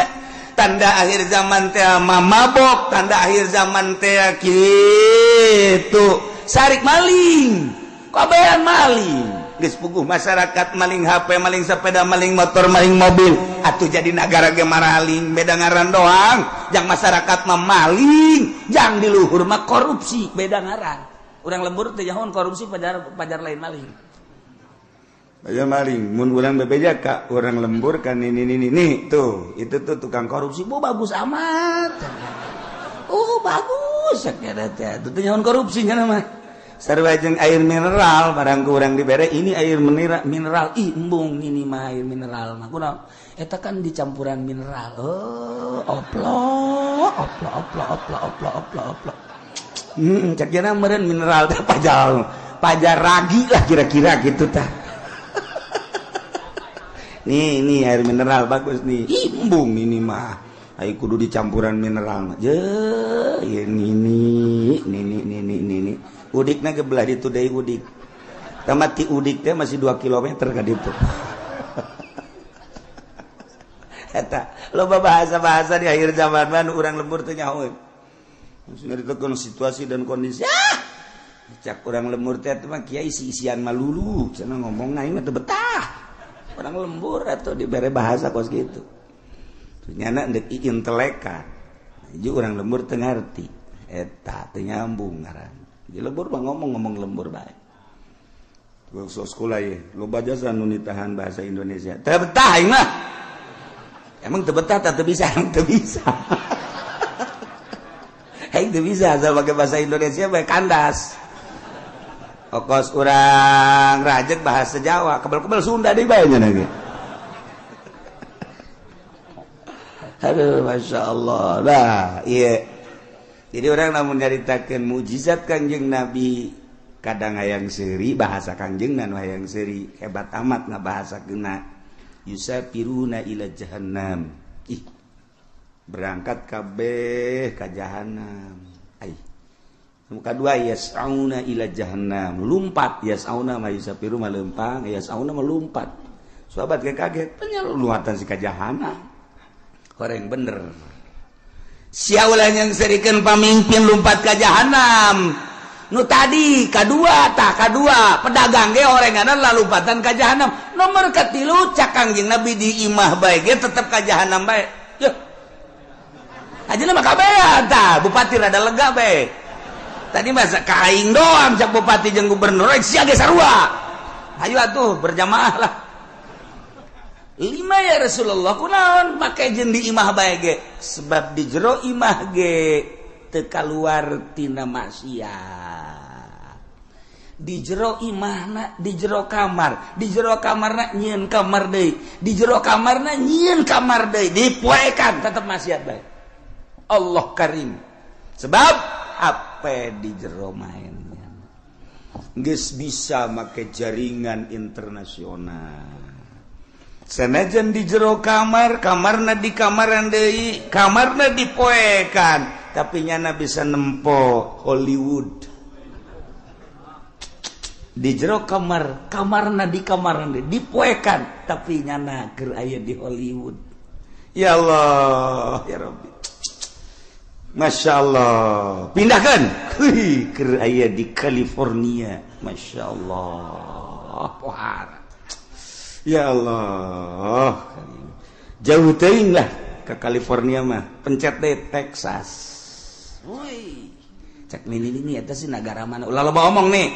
tanda akhir zaman teh mamabok, tanda akhir zaman teh kitu sarik maling, kabehan maling. Geus puguh masyarakat maling HP, maling sepeda, maling motor, maling mobil. Atuh jadi nagara ge maraling, beda ngaran doang. Jang masyarakat mah maling, jang di luhur mah korupsi, beda ngaran. Urang lembur teh jahon korupsi pajar pajar lain maling. Ayo maling, mun urang bebeja ka urang lembur kan ini ini ini tuh, itu tuh tukang korupsi, bu bagus amat. Oh bagus, sakira teh. Itu teh nyaon korupsinya mah. Sarua jeung air mineral barang ku urang dibere ini air mineral, ih embung ini mah air mineral mah. Kunaon? Eta kan dicampuran mineral. Oh, oplo, oplo, oplo, oplo, oplo, oplo, oplo. Cek jana meureun mineral teh pajar, pajar ragi lah kira-kira gitu tah. Nih, nih air mineral bagus nih. Ih, embung ini mah. Ayo kudu dicampuran mineral mah. Je, ini ini ini ini ini. Udikna ge belah ditu deui udik. Tamat ti udik teh masih 2 km ka ditu. Eta loba bahasa-bahasa di akhir zaman mah urang lembur teh nyahoeun. Maksudna ditekan situasi dan kondisi. Ah! Cak urang lembur teh mah kiai isi-isian malulu, cenah ngomong aing mah teu betah. Orang lembur atau dibere bahasa kos gitu. Nyana ndek intelekan. Ju orang lembur teu ngarti. Eta teu nyambung ngaran. Di lembur mah ngomong-ngomong lembur bae. Sok sekolah ye, loba jasa nu nitahan bahasa Indonesia. Teu betah aing mah. Emang teu betah teu bisa, emang teu bisa. Aing teu bisa asal pake bahasa Indonesia bae kandas. Okos urang rajek bahasa Jawa, kebel-kebel Sunda deui bae nya ge. Aduh, masya Allah. Nah, iya. Jadi orang namun nyaritakeun mukjizat Kangjeng Nabi, kadang hayang seuri bahasa Kangjeng nu hayang seuri hebat amat ngabahasakeunna. Yusafiruna ila jahannam. Ih. Berangkat kabeh ka jahannam. Ai. Muka dua yas'auna ila jahannam, lumpat yas'auna ma yusafiru malempang, yas'auna melumpat. Sahabat kaget, penyeluatan si ka jahannam. Horeng bener. Sia ulah yang serikeun pamimpin lumpat ka jahannam. Nu tadi kadua tah kadua pedagang ge horenganan lalumpatan ka jahannam. Nomor katilu cak Kangjeng Nabi di imah bae ge tetep ka jahannam bae. Yeuh. Ajeuna mah kabehan tah, bupati rada lega bae. Tadi mah ka aing doang cak bupati jeung gubernur, sia ge sarua. Ayo atuh berjamaah lah. Lima ya Rasulullah kunaon make jeung di imah bae ge? Sebab di jero imah ge teu kaluar tina maksiat. Di jero imahna, di jero kamar, di jero kamarna nyieun kamar deui, di jero kamarna nyieun kamar deui, dipoekan tetep maksiat bae. Allah karim. Sebab apa di jero mainnya geus bisa make jaringan internasional. Sanajan di jero kamar, kamarna di kamaran deui, kamarna dipoekan, tapi nyana bisa nempo Hollywood. Di jero kamar, kamarna di kamaran deui, dipoekan, tapi nyana keur aya di Hollywood. Ya Allah, ya Rabbi. Masya Allah. Pindahkan. Keur aya di California. Masya Allah. Pohara. Ya Allah. Jauh teuing lah ke California mah. Pencet deh Texas. Woi. Cek nini ini eta sih negara mana? Ulah loba omong nih.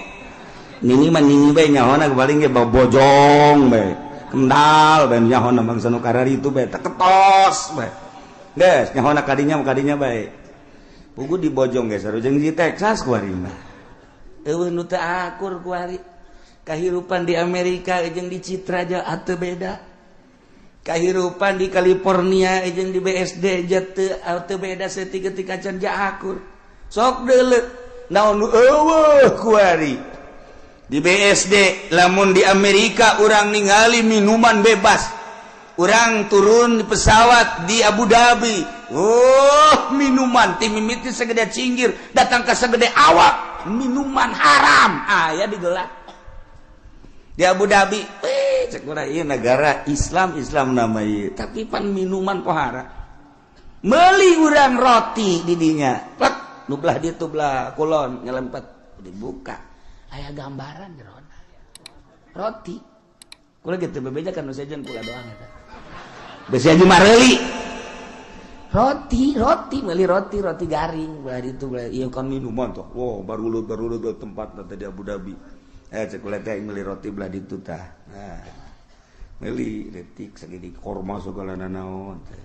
Nini mah nini bae nyahona paling ge bojong bae. Kendal bae nyahona bangsa nu karari itu bae teketos bae. Geus nyahona kadinya bae. Pugu di Bojong geus sareng di Texas kuari mah. Eueuh nu teu akur kuari. Kahirupan di Amerika jeung di Citra aja ateu beda. Kahirupan di California jeung di BSD aja teu beda saeutik-eutik acan ja akur. Sok deuleu naon nu eueuh kuari. Di BSD lamun di Amerika urang ningali minuman bebas. Urang turun di pesawat di Abu Dhabi. Oh, minuman ti mimiti segede cinggir datang ke segede awak, minuman haram aya digelar. Di Abu Dhabi, cek urang ieu negara Islam, Islam nama ieu, tapi pan minuman pohara. Meuli urang roti di dinya. Plek, nu belah dieu tuh belah kulon nyelempet dibuka. Aya gambaran jerona. Roti. Kula gitu bebeja kan nu sejen kula doang eta. Besi aja mareuli. Roti, roti, beli roti, roti garing, belah itu belah. Iya kan minuman tuh. Wow, baru lu tempat tadi di Abu Dhabi. Cek kula teh meuli roti belah ditu tah. Nah. Meuli detik segede korma segala nanaon teh.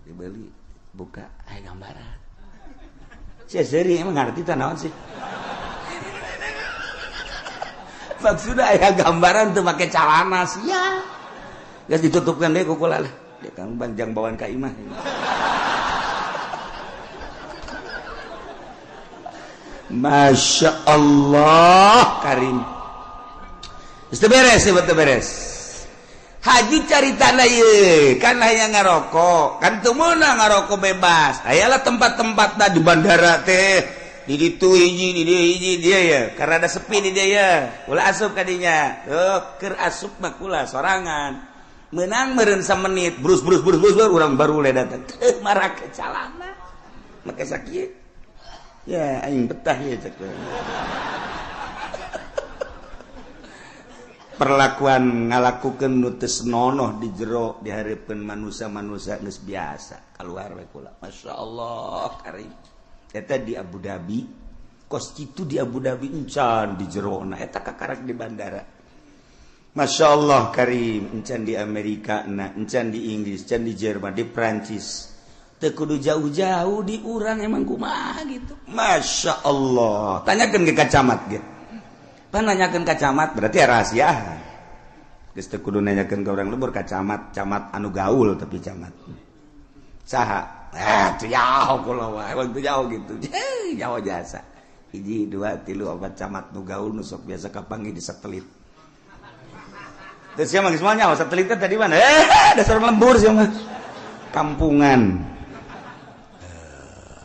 Dibeli, buka aya gambaran. Sia seuri emang ngarti tah naon sih? Maksudna aya gambaran teu make calana sia. Geus ditutupkeun deui ku kula lah. Dia kang banjang bawaan ka imah. Masya Allah karim. Geus beres, betul beres. Haji cari tanah ye, kan hayang ngarokok, kan teu meunang ngarokok bebas. Ayalah tempat-tempatna di bandara teh, di ditu hiji, di dieu hiji dia ya, karena ada sepi di dia ya. Ulah asup ka dinya. Tuh, keur asup mah kula sorangan. Menang meureun samenit, brus brus brus brus urang baru le datang. Teu marake calana. Make sakieu. Ya aing betah ya cek. Perlakuan ngalakukeun nu teu senonoh di jero dihareupeun manusia-manusia geus biasa keluar we kula. Masya Allah karim. Eta di Abu Dhabi, kos kitu di Abu Dhabi encan di jerona eta kakarak di bandara. Masya Allah karim, encan di Amerika na, encan di Inggris, encan di Jerman, di Prancis. Teu kudu jauh-jauh di urang emang kumaha gitu. Masya Allah. Tanyakeun ke kacamat ge. Pan nanyakeun ka camat berarti rahasia. Geus teu kudu nanyakeun ka urang lembur ka camat, camat anu gaul tapi camat. Saha? Teu jauh kula wae, teu jauh gitu. Jauh jasa. Hiji, dua, tilu, opat camat nu gaul nu sok biasa kapanggih di satelit. Terus sia mah geus moal nyaho satelit teh tadi mana? Dasar lembur sia mah. Kampungan.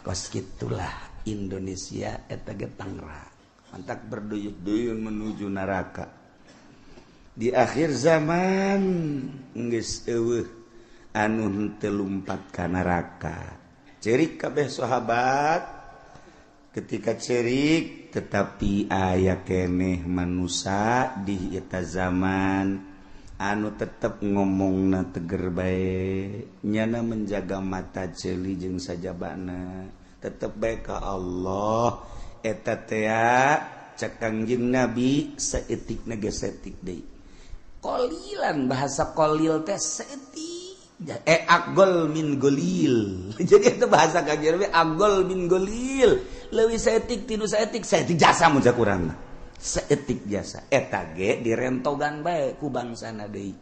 Kos kitulah Indonesia eta ge Tangerang. Mantak berduyun-duyun menuju neraka. Di akhir zaman geus eueuh anu henteu lumpat ka neraka. Cerik kabeh sahabat ketika cerik tetapi aya keneh manusia di eta zaman
Anu tetep ngomongna teger bae, nyana menjaga mata ceuli jeung sajabana, tetep bae ka Allah. Eta teh cek Kangjeng Nabi saeutikna ge saeutik deui. Qalilan, bahasa qalil teh saeutik. Agol min golil. Jadi itu bahasa Kangjeng Nabi agol min golil. Leuwih saeutik tinu saeutik, saeutik jasa mun urang mah. Saeutik jasa eta ge direntogan bae ku bangsana deui.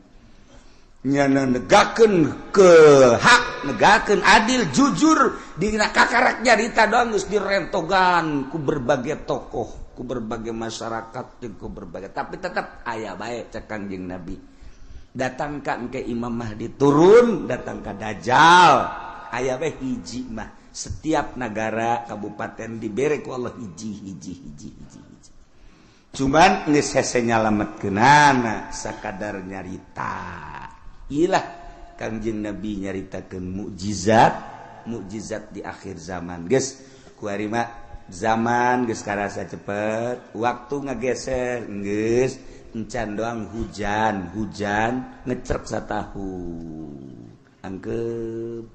Nyana negakeun ke hak, negakeun adil, jujur dina kakarak nyarita doang geus direntogan ku berbagai tokoh, ku berbagai masyarakat, jeung ku berbagai, tapi tetap aya bae cek Kangjeng Nabi. Datang ka ke Imam Mahdi turun, datang ka Dajjal, aya bae hiji mah. Setiap negara kabupaten dibere ku Allah hiji hiji hiji hiji hiji. Cuman geus hese nyalametkeunana sakadar nyarita. Ilah Kangjeng Nabi nyaritakeun mukjizat, mukjizat di akhir zaman. Geus kuari mah zaman geus karasa cepet, waktu ngageser geus encan doang hujan, hujan ngecrek satahun. Angkep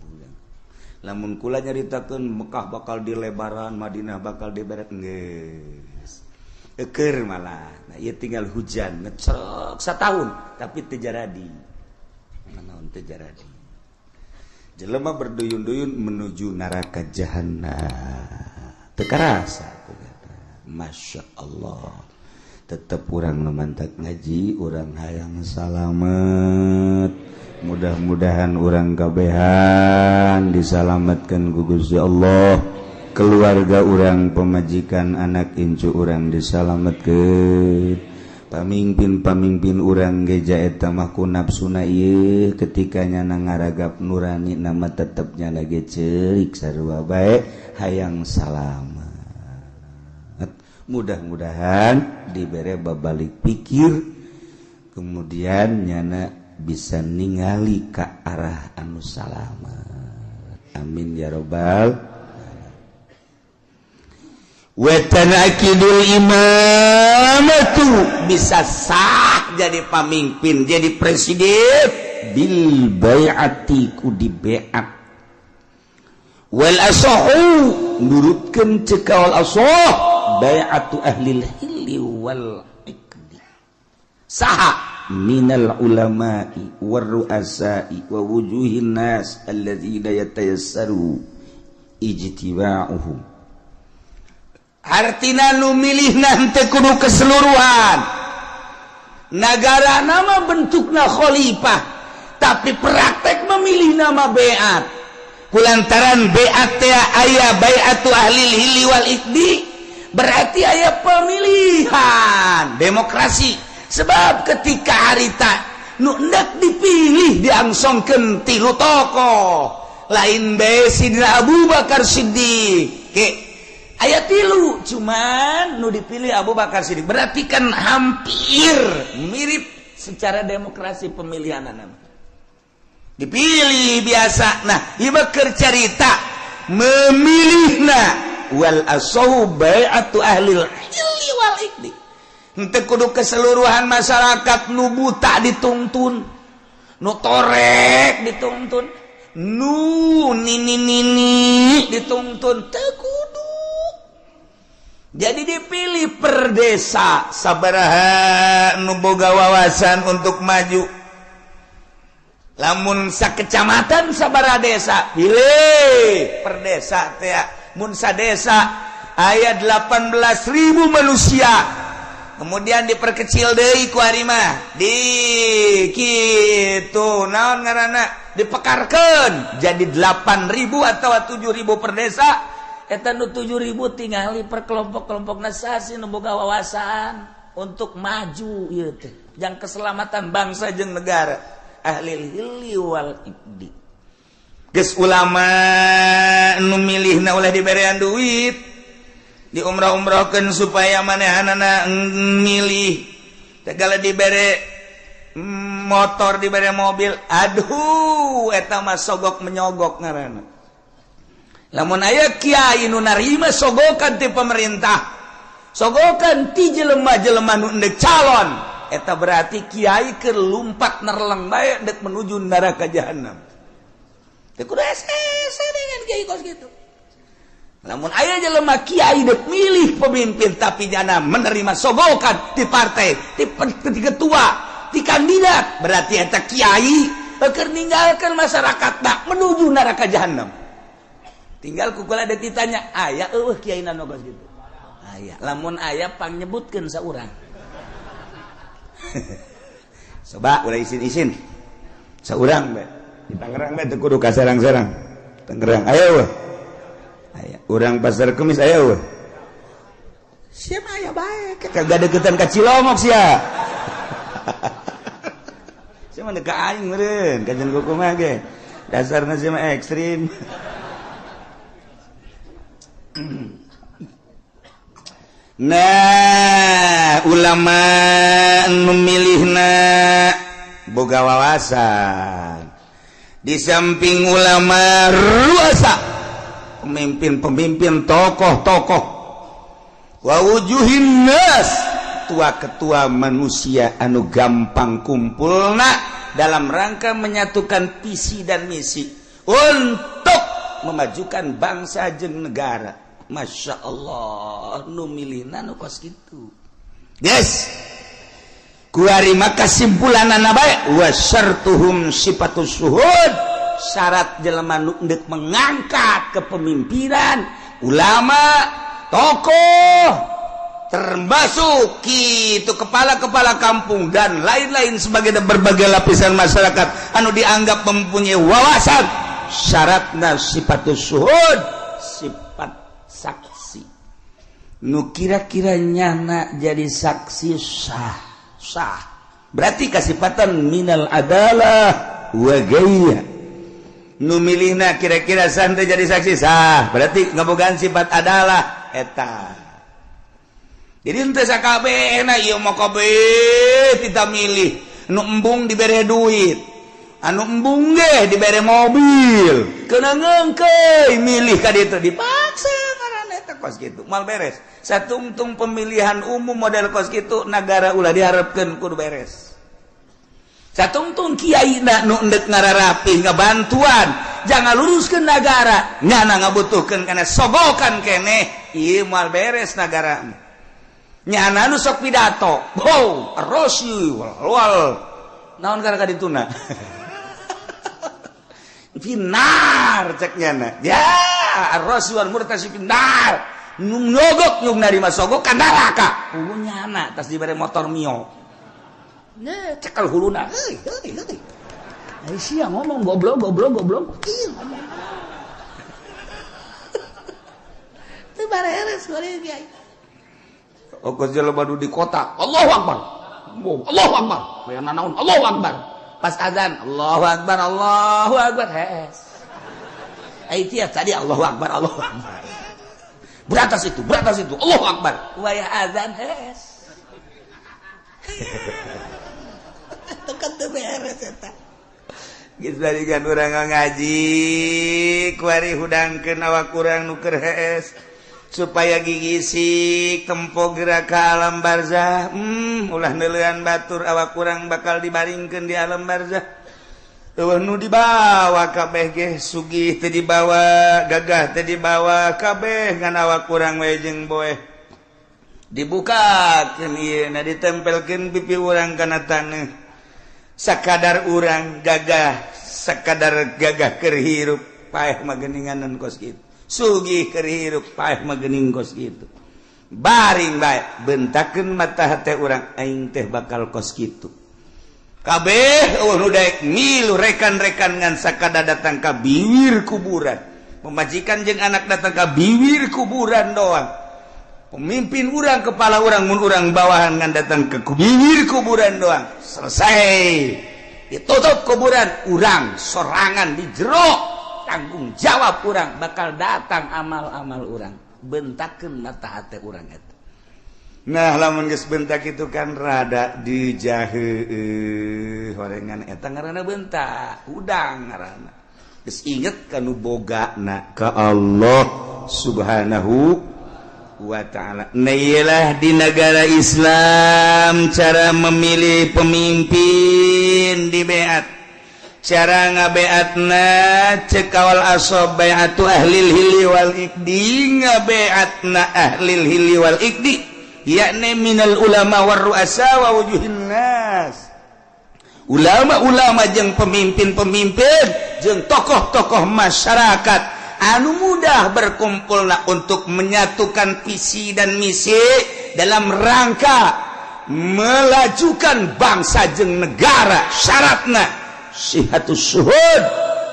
lamun kula nyaritakeun Mekah bakal dilebaran, Madinah bakal diberet geus. Eker malah. Nah, ieu tinggal hujan ngecrek satahun tapi teu jaradi. Naon teu jaradi. Jelema berduyun-duyun menuju neraka jahanam. Teu karasa aku kata. Masya Allah. Tetep urang nu mantak ngaji, urang hayang salamet. Mudah-mudahan urang kabehan disalametkeun ku Gusti Allah. Keluarga urang, pemajikan, anak incu urang disalametkeun. Pamimpin-pamimpin urang geja eta mah ku nafsuna ieu ketika nyana ngaragap nurani nama tetep nyana ge ceurik sarua bae hayang salamet. Mudah-mudahan dibere babalik pikir kemudian nyana bisa ningali ka arah anu salamet. Amin ya robbal. Wetanakidul imamatu bisa sah jadi pamimpin, jadi presiden bil bai'ati ku di bai'at. Wal asahu nurutkeun cek wal asah bai'atu ahlil hilli wal iqdi. Saha minal ulama'i war ru'asa'i wa wujuhin nas alladzina yatayassaru ijtiba'uhum. Artina nu milihna henteu kudu keseluruhan. Nagara nama bentukna khalifah, tapi praktek memilih nama beat. Kulantaran beat teh aya bai'atu ahlil hilli wal iqdi, berarti aya pemilihan demokrasi. Sebab ketika harita nu hendak dipilih diangsongkeun tilu tokoh, lain bae Sidina Abu Bakar Siddiq. Ke ayat tilu cuman nu dipilih Abu Bakar Siddiq, berarti kan hampir mirip secara demokrasi pemilihan nama dipilih biasa. Nah ieu mah keur carita memilihna wal asahu bai'atu ahlil hilli wal iqdi. Henteu kudu keseluruhan masyarakat nu buta dituntun, nu torek dituntun, nu nini nini dituntun, teu kudu. Jadi dipilih per desa sabaraha nu boga wawasan untuk maju. Lamun sakecamatan sabaraha desa, pilih per desa teh. Mun sadesa aya 18.000 manusia. Kemudian diperkecil deui ku ari mah. Di kitu naon ngaranna dipekarkeun jadi 8.000 atau 7.000 per desa. Eta nu 7.000 tingali per kelompok-kelompok sasi nu boga wawasan untuk maju ieu teh jang keselamatan bangsa jeung negara. Ahlil hilli wal iqdi. Geus ulama nu milihna ulah diberean duit, diumrah-umrahkeun supaya manehanana milih. Segala dibere motor, dibere mobil, aduh eta mah sogok menyogok ngaranna. Lamun aya kiai nu narima sogokan ti pemerintah, sogokan ti jelema-jelema nu endek calon,
Eta berarti kiai keur lumpat nerleng bae dek menuju neraka jahanam. Teu kudu hese dengan kiai kos kitu. Lamun aya jelema kiai dek milih pemimpin tapi jana menerima sogokan di partai, di ketua, di kandidat, berarti eta kiai keur ninggalkeun masyarakat tak menuju neraka jahanam. Tinggal kukula ada ditanya, aya eueuh kiai nu kos kitu. Aya, lamun aya pangnyebutkeun saurang. Coba ulah isin-isin. Saurang bae. Di Tangerang bae teu kudu ka serang-serang. Tangerang aya eueuh. Aya. Urang Pasar Kemis aya eueuh. Sia mah aya bae, kagak deketan ka Cilongok sia. Sia mah ka aing meureun, kajen kumaha ge. Dasarna sia mah ekstrim. Nah, ulama memilihna boga wawasan. Di samping ulama ruasa, pemimpin-pemimpin, tokoh-tokoh, wa wujuhin nas, ketua-ketua manusia anu gampang kumpulna dalam rangka menyatukan visi dan misi untuk memajukan bangsa jeung negara. Masya Allah, nu milihna nu kos kitu. Yes. Kuari maka kesimpulanana bae wa syartuhum sifatus suhud. Syarat jelema nu deuk mengangkat kepemimpinan ulama, tokoh, termasuk kitu kepala-kepala kampung dan lain-lain sebagai berbagai lapisan masyarakat anu dianggap mempunyai wawasan, syaratna sifatus suhud, sifat saksi. Nu kira-kira nyana jadi saksi sah, sah. Berarti kasipatan minal adalah wa ghairiha. Nu milihna kira-kira santai jadi saksi sah, berarti ngabogaan sifat adalah eta. Jadi henteu sakabehna ieu mah kabeh kita milih. Nu embung dibere duit, anu embung ge dibere mobil, kena ngeungkeuy milih ka ditu dipaksa. Kos gitu mal beres. Satungtung pemilihan umum model kos gitu negara ulah diharapkan kudu beres. Satungtung kiai na nu endek ngararapi ngabantuan jangan luruskeun negara nyana ngabutuhkeun kana sogokan keneh ieu mal beres negara. Nyana nu sok pidato, wow, rosi wal naon kana ka dituna. Finar cek nyana. Ya, ar-rasi wal murtasi finar. Nyogok nyug narima sogok ka neraka. Hulu nyana tas dibere motor Mio. Nah, cekel huluna. Heuy, heuy, heuy. Ai sia ngomong goblok goblok goblok. Ih, ngomong. Teu bareres goreng kiai. Okos jelema nu di kota, Allahu Akbar. Allahu Akbar. Aya nanaon Allahu Akbar. Pas azan, Allahu Akbar, Allahu Akbar. Hees. Ai tiap tadi Allahu Akbar, Allahu Akbar. Beratas itu, Allahu Akbar. Wayah azan hees. Tekan teu beres eta. Geus balikan urang ngaji, kuari hudangkeun awak urang nu keur hees supaya gigisik tempo gerak ka alam barzah. Ulah neuleuan batur awak urang bakal dibaringkeun di alam barzah. Eueuh nu dibawa kabeh ge sugih teu dibawa, gagah teu dibawa kabeh ngan awak urang we jeung boeh. Dibukakeun ieu na ditempelkeun pipi urang kana taneuh. Sakadar urang gagah, sakadar gagah keur hirup paeh mah geuninganan kos kitu. Sugih keur hirup paeh mah geuning kos kitu. Baring bae bentakeun mata hate urang aing teh bakal kos kitu. Kabeh eueuh nu daek milu rekan-rekan ngan sakada datang ka bibir kuburan. Pemajikan jeung anak datang ka bibir kuburan doang. Pemimpin urang, kepala urang, mun urang bawahan ngan datang ke bibir kuburan doang. Selesai. Ditutup kuburan, urang sorangan di jero. Tanggung jawab urang bakal datang amal-amal urang. Bentakeun mata hate urang eta. Nah, lamun geus bentak itu kan rada dijahe horengan eta ngaranna bentak, hudang ngaranna. Geus inget ka nu bogana ka Allah Subhanahu
wa ta'ala. Nah iyalah di negara Islam cara memilih pemimpin di beat. Cara ngabeatna cek kawal asob bai'atu ahlil hilli wal iqdi, ngabeatna ahlil hilli wal iqdi yakni minal ulama war ru'asa wa wujuhin nas. Ulama-ulama jeung pemimpin-pemimpin jeung tokoh-tokoh masyarakat anu mudah berkumpulna untuk menyatukan visi dan misi dalam rangka melajukan bangsa jeung negara. Syaratna sihatus syuhud,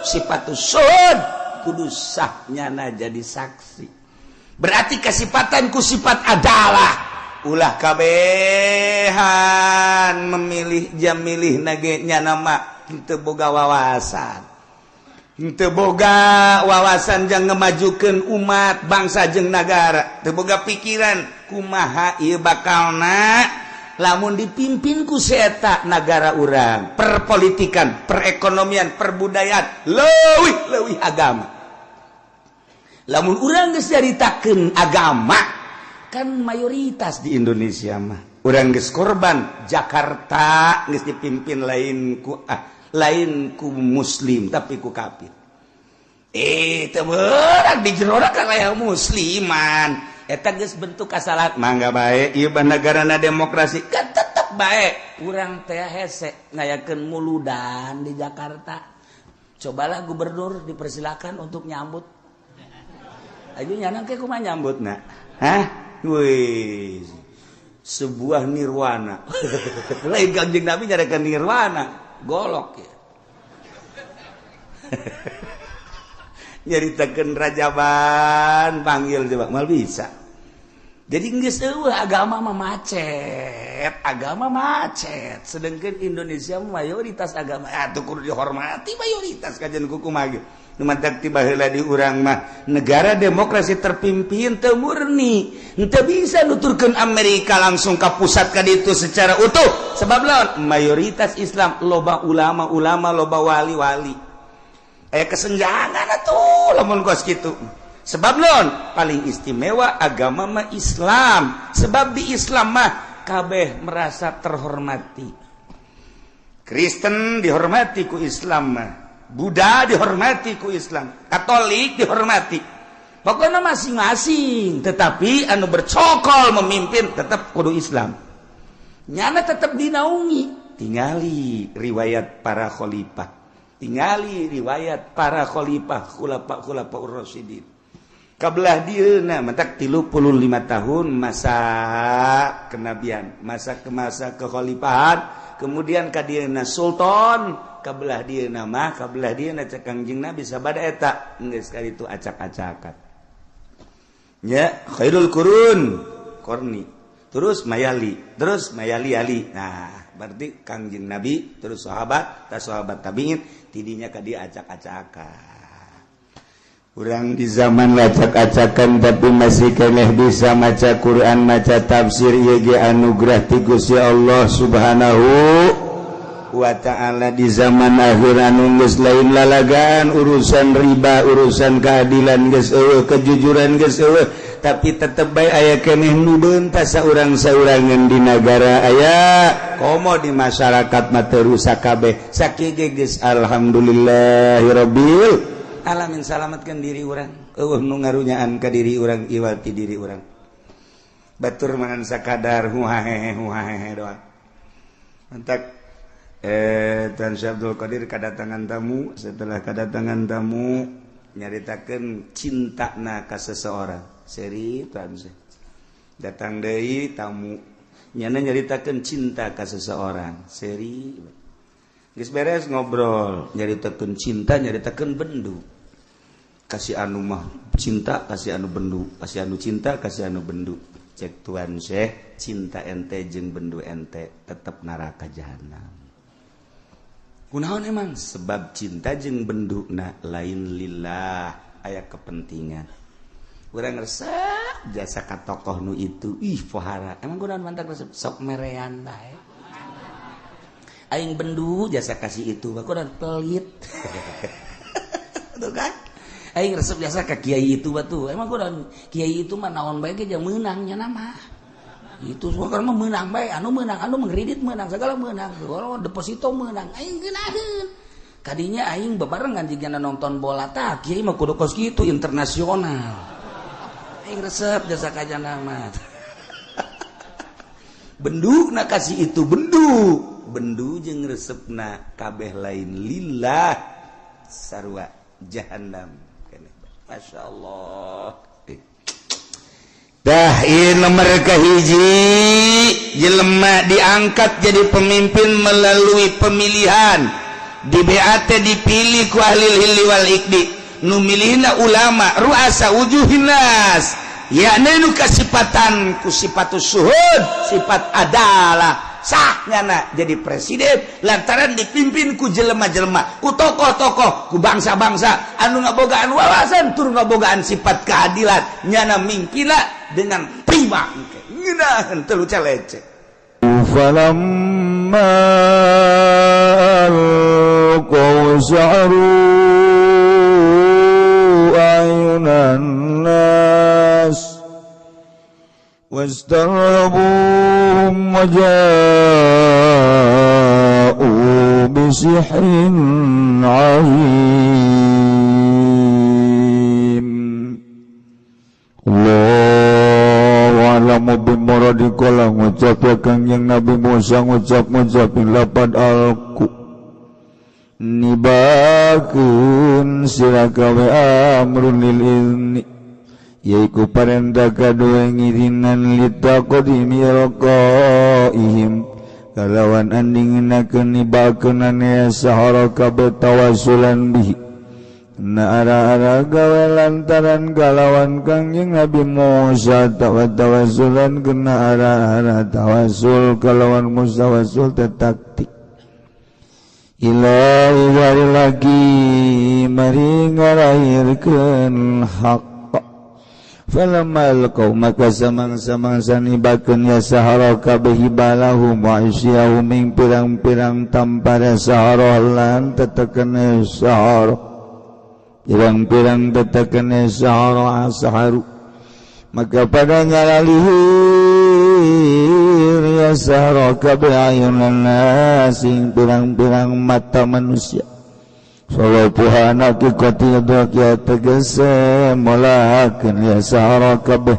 sifatus syuhud, kudu sahnyana jadi saksi. Berarti kesifatan ku sifat adalah ulah kabehan memilih jam milih nage nyana mah henteu boga wawasan, henteu boga wawasan jang ngemajukeun umat bangsa jeung nagara, teu boga pikiran kumaha ieu bakalna lamun dipimpin ku si eta nagara urang, perpolitikan, perekonomian, perbudayaan, leuwih-leuwih agama. Lamun urang geus nyaritakeun agama kan mayoritas di Indonesia mah urang geus korban Jakarta geus dipimpin lain ku muslim tapi ku kafir. Teu beurang di jero kan aya musliman eta geus bentuk kasalahan mangga bae ieu negarana demokrasi kan tetep bae urang teh hese ngayakeun muludan di Jakarta. Cobalah gubernur dipersilakan untuk nyambut. Ayo nyana ke kumaha nyambutna? Hah? Wih, sebuah nirwana. Lain Kangjeng Nabi nyarikan nirwana, golok ya. Nyaritakeun rajaban panggil coba mal bisa. Jadi geus eueuh agama mah macet, agama macet. Sedangkan Indonesia mayoritas agama atuh kudu dihormati mayoritas kajian kumaha ge. Nu mantak tiba heula di urang mah negara demokrasi terpimpin teu murni, henteu bisa nuturkeun Amerika langsung ka pusat ka ditu secara utuh. Sebab lawan mayoritas Islam loba ulama-ulama, loba wali-wali. Aya kesenjangan atuh lamun kos kitu. Sebab lawan paling istimewa agama mah Islam. Sebab di Islam mah kabeh merasa terhormati. Kristen dihormati ku Islam mah, Buddha dihormati ku Islam, Katolik dihormati. Pokoknya masing-masing, tetapi anu bercokol memimpin tetap kudu Islam. Nyana tetap dinaungi. Tingali riwayat para khalifah, tingali riwayat para khalifah khulafa-khulafaur rasyidin. Kabelah dieuna mentak 35 tahun masa kenabian, masa ke masa kekhalifahan, kemudian ka dieuna sultan, kabelah dieuna mah kabelah dieuna cek Kangjeng Nabi sabada eta geus kali itu acak-acakan. Nya khairul qurun qarni, terus mayali, terus mayali ali. Nah, berarti Kangjeng Nabi terus sahabat, tas sahabat tabiin tidinya ka dia acak-acakan. Urang di zaman acak-acakan tapi masih keneh bisa maca Quran, maca tafsir ieu ge anugerah ti Gusti Allah Subhanahu wa ta'ala. Di zaman akhir anu geus lain lalagaan urusan riba, urusan keadilan geus eueuh, kejujuran geus eueuh, tapi tetep bae aya keneh nu beuntas saurang-saurangan di nagara aya komo di masyarakat mah teu rusak kabeh. Sakieu ge geus alhamdulillahirabbil alamin, salamatkan diri urang, eueuh nu ngarunyaan ka diri urang, iwal ti diri urang. Batur mangan sakadar huhahehe huhahehe doang. Mantak Tuan Syekh Abdul Qadir kadatangan tamu, setelah kadatangan tamu nyaritakeun cintana ka seseorang. Seri Tuan Syekh. Datang deui tamu, nyana nyaritakeun cinta ka seseorang. Seri geus beres ngobrol, nyaritakeun cinta, nyaritakeun bendu. Kasih anu mah cinta, kasih anu bendu, kasih anu cinta, kasih anu bendu. Cek Tuan Syekh, cinta ente jeung bendu ente tetep neraka jahanam. Kunaon emang? Sebab cinta jeung benduna lain lillah, aya kepentingan. Urang resep jasa ka tokoh nu itu, ih pohara. Emang kunaon mantak resep sok merean bae. Aing bendu jasa kasih itu, aku dan pelit. Tuh kan?
Aing resep biasa ka kiai itu batu. Emang gua kiai itu mah naon bae ge meunang nya nama. Itu semua mah meunang bae, anu meunang, anu mengkredit meunang, segala meunang. Kalau deposito meunang, aing geunaheun. Kadinya aing bebarengan jigana nonton bola tah, kiai mah kudu kos kitu internasional. Aing resep jasa kajana mah. Bendu na kasih itu bendu. Bendu jeung resepna kabeh lain lillah sarua jahannam. Masya Allah. Dah ieu nomor kahiji jelema diangkat jadi pemimpin melalui pemilihan di BAT dipilih ku ahli hilli wal ikdi nu milihna ulama ruasa wujuhin nas yakni nu kasipatan ku sifatus suhud sifat adalah sahnya jadi presiden lantaran dipimpin ku jelema-jelema ku tokoh-tokoh ku bangsa-bangsa anu ngabogaan wawasan tur ngabogaan sifat keadilan nyana mingkila dengan prima ngeunaheun teu lecek.
Falamma alqaw sa'ru ayunan nas واسترهبوهم وجاءوا بسحر عظيم. الله أعلم بمراد kala ngucap Kangjeng Nabi Musa ngucap-ngucapin lapad alku nibakeun sira kawe amrun lil izni yaiku parenta kadue ngirinan litaqdimi alqaihim kalawan andinginakeun nibakeunane sahara kabeh tawassulan bihi na ara-ara gawe lantaran kalawan Kangjeng Nabi Musa tawassulan kena ara-ara tawassul kalawan mustawassul taktik ilahi lagi mari ngarahirkeun hak. Falamma alqaw maka samang-samangsa nibakeun ya sahara kabeh hibalahum wa isyahum ing pirang-pirang tampara sahara lan tetekene sahara pirang-pirang tetekene sahara saharu maka pada ngalalihir ya sahara kabeh ayunan nas ing pirang-pirang mata manusia. Salapuhana kikoti ya tegese molakeun ya sahara kabeh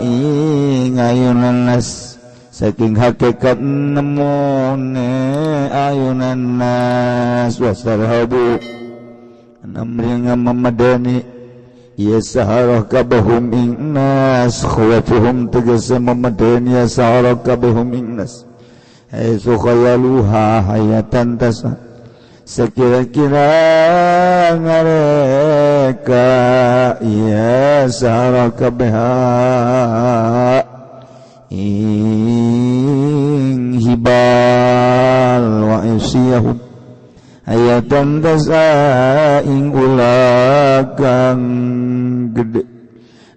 ing ayunan nas saking hakikat nemune ayunan nas wasarhabu namringa memadani ya sahara kabehum ing nas khawafuhum tegese memadani ya sahara kabehum ing nas haitsu khayaluha hayatan tasa sekira-kira mereka ya sahara kabeha ing hibal wa isyahum ayatan tasa ing ulagang gede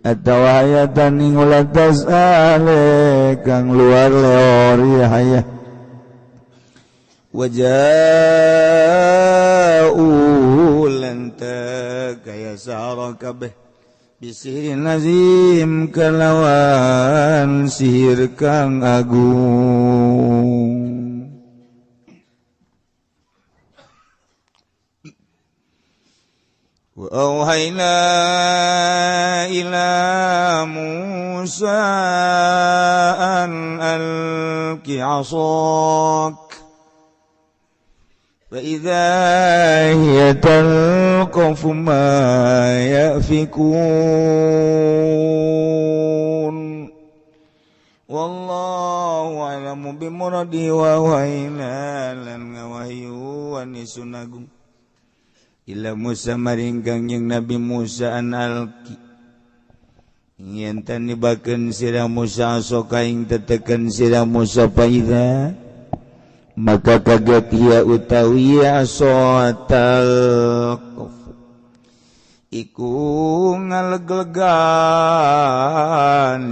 atau ayatan ing ulah tasa kang luar leor ya hayah. Waja'u lanta kaya sahara kabeh bisihirin azim kalawan sihir kang agung. Wa auhayna ila Musa an alqi 'asak فإذا هي تلقف ما يأفكون والله أعلم بمراده وأوحينا lan ngawahyuan isun agung ila Musa maring Kangjeng Nabi Musa an alqi yen tan nibakeun sira Musa soka ing teteken sira Musa faida maka kaget ia utawi asotal iku ngaleglegan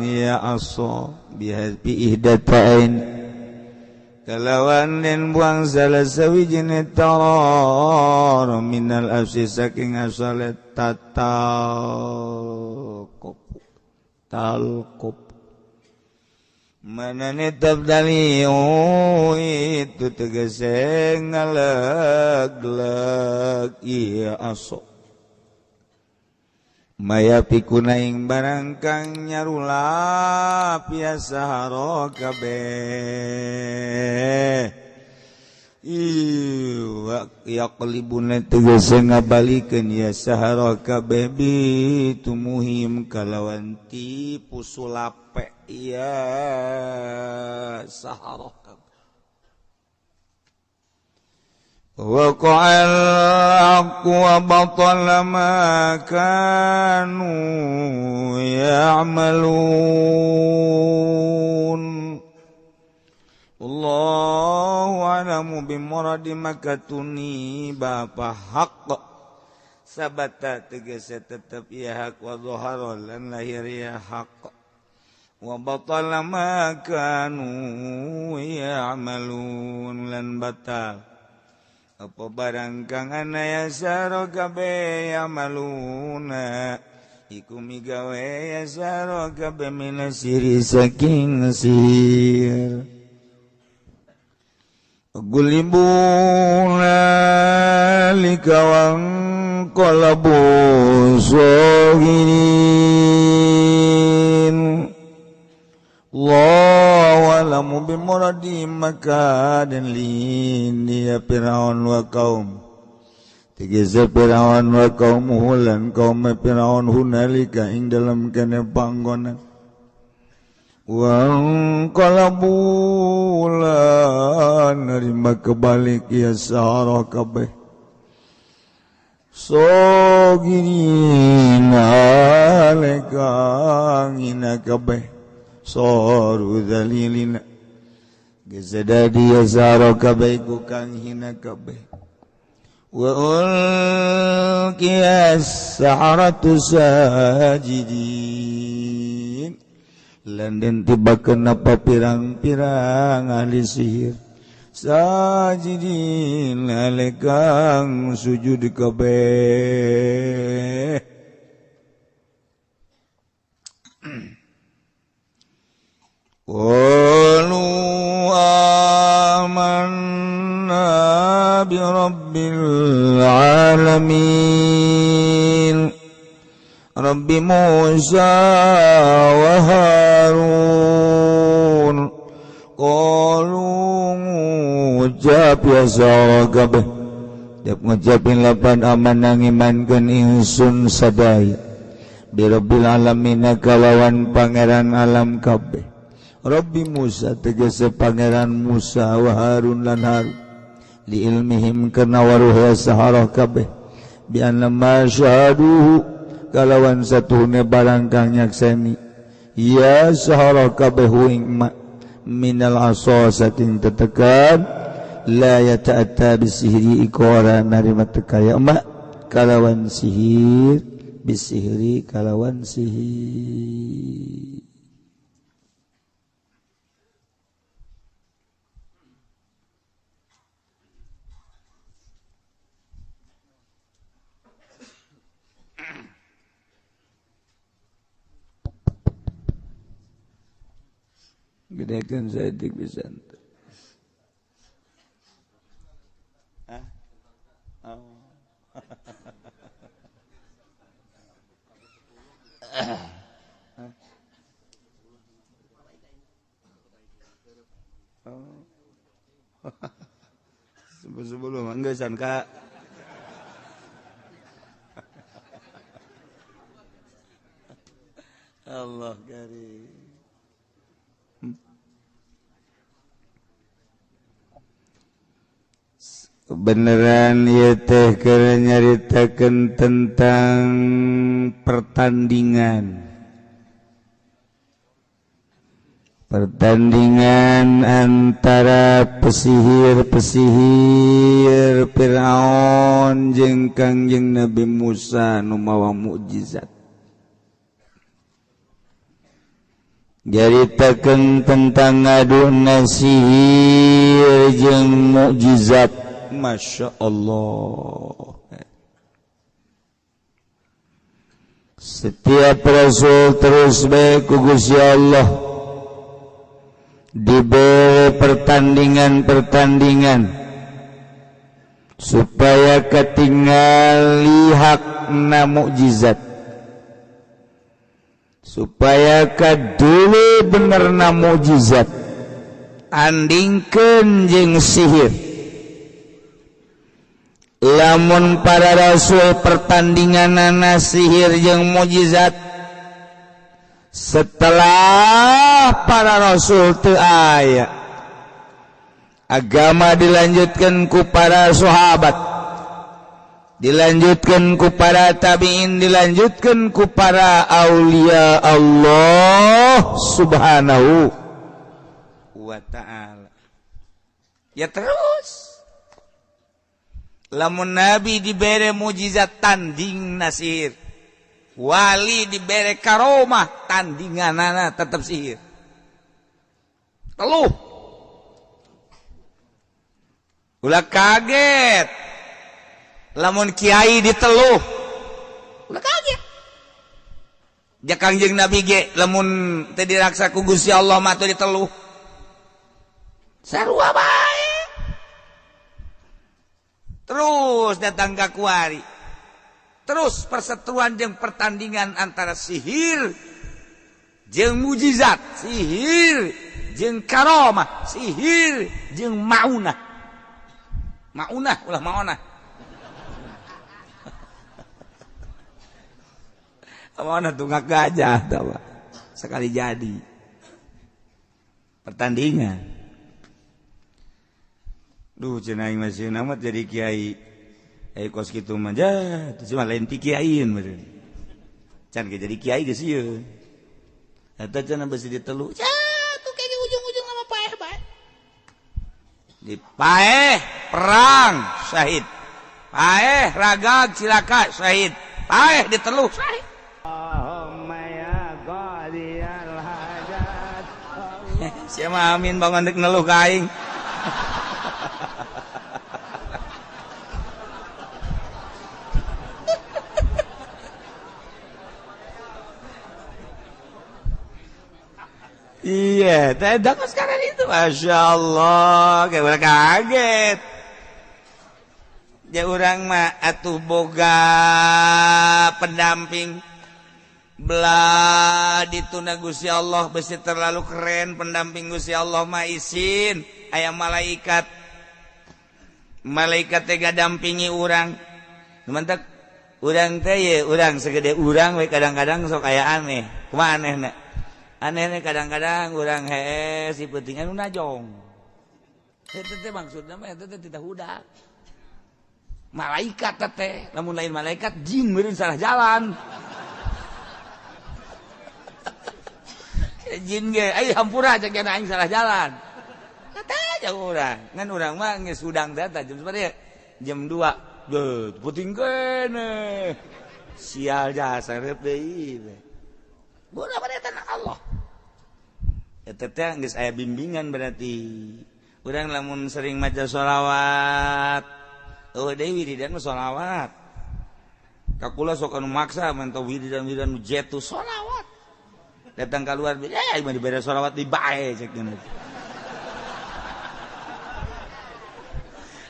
ya aso bihadbi ihdatain Kalawan den buang salah sawijine taror minal afsi saking asale tatal kopu talkop manane tabdali itu tegese ngaleg-leg iya aso maya pikuna ing barang kang nyarulap ya sahara kabeh yaqlibuna tegese ngabalikeun ya sahara kabeh bi tumuhim kalawan tipu sulape ya sahara وقع الحق وبطل ما كانوا يعملون الله أعلم بمراد makatuni bapa hak sabata tegese tetep ya hak wa zahara lan lahir ya hak wa batala ma kanu ya'malun lan batal apa barang kang ana ya saro kabeh yamaluna iku migawe ya saro kabeh minasiri saking sihir gulibuna likawang qalabu sohirin Allahu a'lamu bimuradi maka dan lini Fir'aun wa kaum tegese Fir'aun wa kaum lan kaum Fir'aun hunalika ing dalam kene panggonan wa qalabu lan nerima kebalik ya sahara kabeh sogirina alekang ina kabeh soru zalilina gezadadi yazaro kabeh ku kang hina kabeh wa ulqiyas saharatu sajidin lan den tibakeun apa pirang-pirang ahli sihir sajidin alekang sujud kabeh. Qalu amanna bi rabbil alamin Rabbi Musa wa Harun qalu ngucap ya saragabeh tiap ngucapin lapan amanah ngimankeun ingsun sadaya bi rabbil alamin kalawan pangeran alam kabeh Rabbi Musa tegese pangeran Musa wa Harun lan Harun li ilmihim kana waruh saharah kabeh bi anna ma syahaduhu kalawan satuhune barang kang nyakseni ya saharah kabeh ing minal asa saking tetekan la yata'atta bisihri iku ora narima teka ya ma kalawan sihir bisihri kalawan sihir. Gedekan saeutik pisan. Hah? Oh. Oh. Sebelum enggak san Kak. Allah karim. Beneran ya teh keur nyaritakeun tentang pertandingan. Pertandingan antara pesihir-pesihir Fir'aun jeung Kangjeng Nabi Musa nu mawa mukjizat. Nyaritakeun tentang ngadu sihir sihir jeung mukjizat. Masya Allah. Setiap rasul terus bae ku Gusti Allah diberi pertandingan-pertandingan supaya ketinggali hakna mukjizat, supaya kadulu benerna mukjizat andingkeun jeung sihir. Lamun para rasul pertandinganana sihir jeung mukjizat, setelah para rasul teu aya, agama dilanjutkan ku para sahabat, dilanjutkan ku para tabi'in, dilanjutkan ku para aulia Allah subhanahu wa ta'ala. Ya terus lamun nabi dibere mukjizat tanding nasir, wali dibere karomah tandinganana tetap sihir. Teluh ulah kaget lamun kiai diteluh, ulah kaget. Ja Kangjeng Nabi ge lamun teu diraksa ku Gusti Allah mah teu diteluh. Sarua bae. Terus datang ka kuari. Terus perseteruan jeung pertandingan antara sihir jeung mukjizat, sihir jeung karomah, sihir jeung maunah. Maunah ulah maonah. Maonah tunggak gajah tawa. Sekali jadi pertandingan. Duh cenah aing masih amat jadi kiai. Kos kitu mah jah, teu mah lain ti kiaiin meureun. Can ge jadi kiai geus sieun. Eta cenah besi ditelu.
Cah, tuh kayaknya ujung-ujung sama paeh bae.
Di paeh perang syahid. Paeh ragag cilaka syahid. Paeh diteluh syahid.
Allahumma ya qadiyal hajat.
Sia mah amin bangun deuk neluh ka aing. Iya, tidak sekarang itu, masya Allah, kayak orang kaget. Ya orang mah atuh boga pendamping, belah dituna Gusti Allah besi terlalu keren pendamping Gusti Allah mah isin, aya malaikat, malaikat teh dampingi urang. Mantap, urang teh ye, urang segede urang we kadang-kadang sok aya aneh, kumaha anehna? Aneh kadang-kadang urang heeh si penting anu najong. Eta teh maksudna mah eta teh tidak hudak. Malaikat teh, lamun lain malaikat jin meureun salah jalan. Jin ge ai hampura cek aing salah jalan. Kata aja urang. Ngan urang mah geus hudang teh jam sabaraha? Jam 2. Deuh, penting keneh. Sial jasa reup deui. Bodoh pada tanah Allah. Eta teh geus aya bimbingan berarti. Urang lamun sering maca sholawat, eueuh deui wiridan mah sholawat. Ka kula sok anu maksa mantau wiridan-wiridan nu jetu sholawat. Datang keluar, eh mah dibere sholawat di bae cek geuna.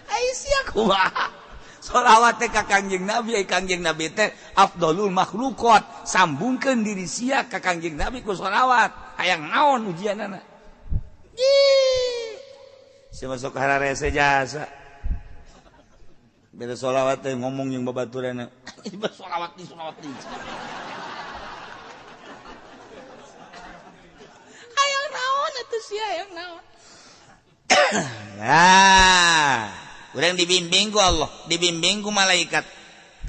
Ai sia kumaha? Sholawat teh ka Kangjeng Nabi, Kangjeng Nabi teh afdolul makhluqat. Sambungkeun diri sia ka Kangjeng Nabi ku sholawat. Hayang naon ujianana? Ih. Sia masuk hararese jasa. Beda sholawat teh ngomong jeung babaturanna. Sholawat di sholawat di.
Hayang naon atuh sia hayang naon?
Nah. Urang dibimbing ku Allah, dibimbing ku malaikat.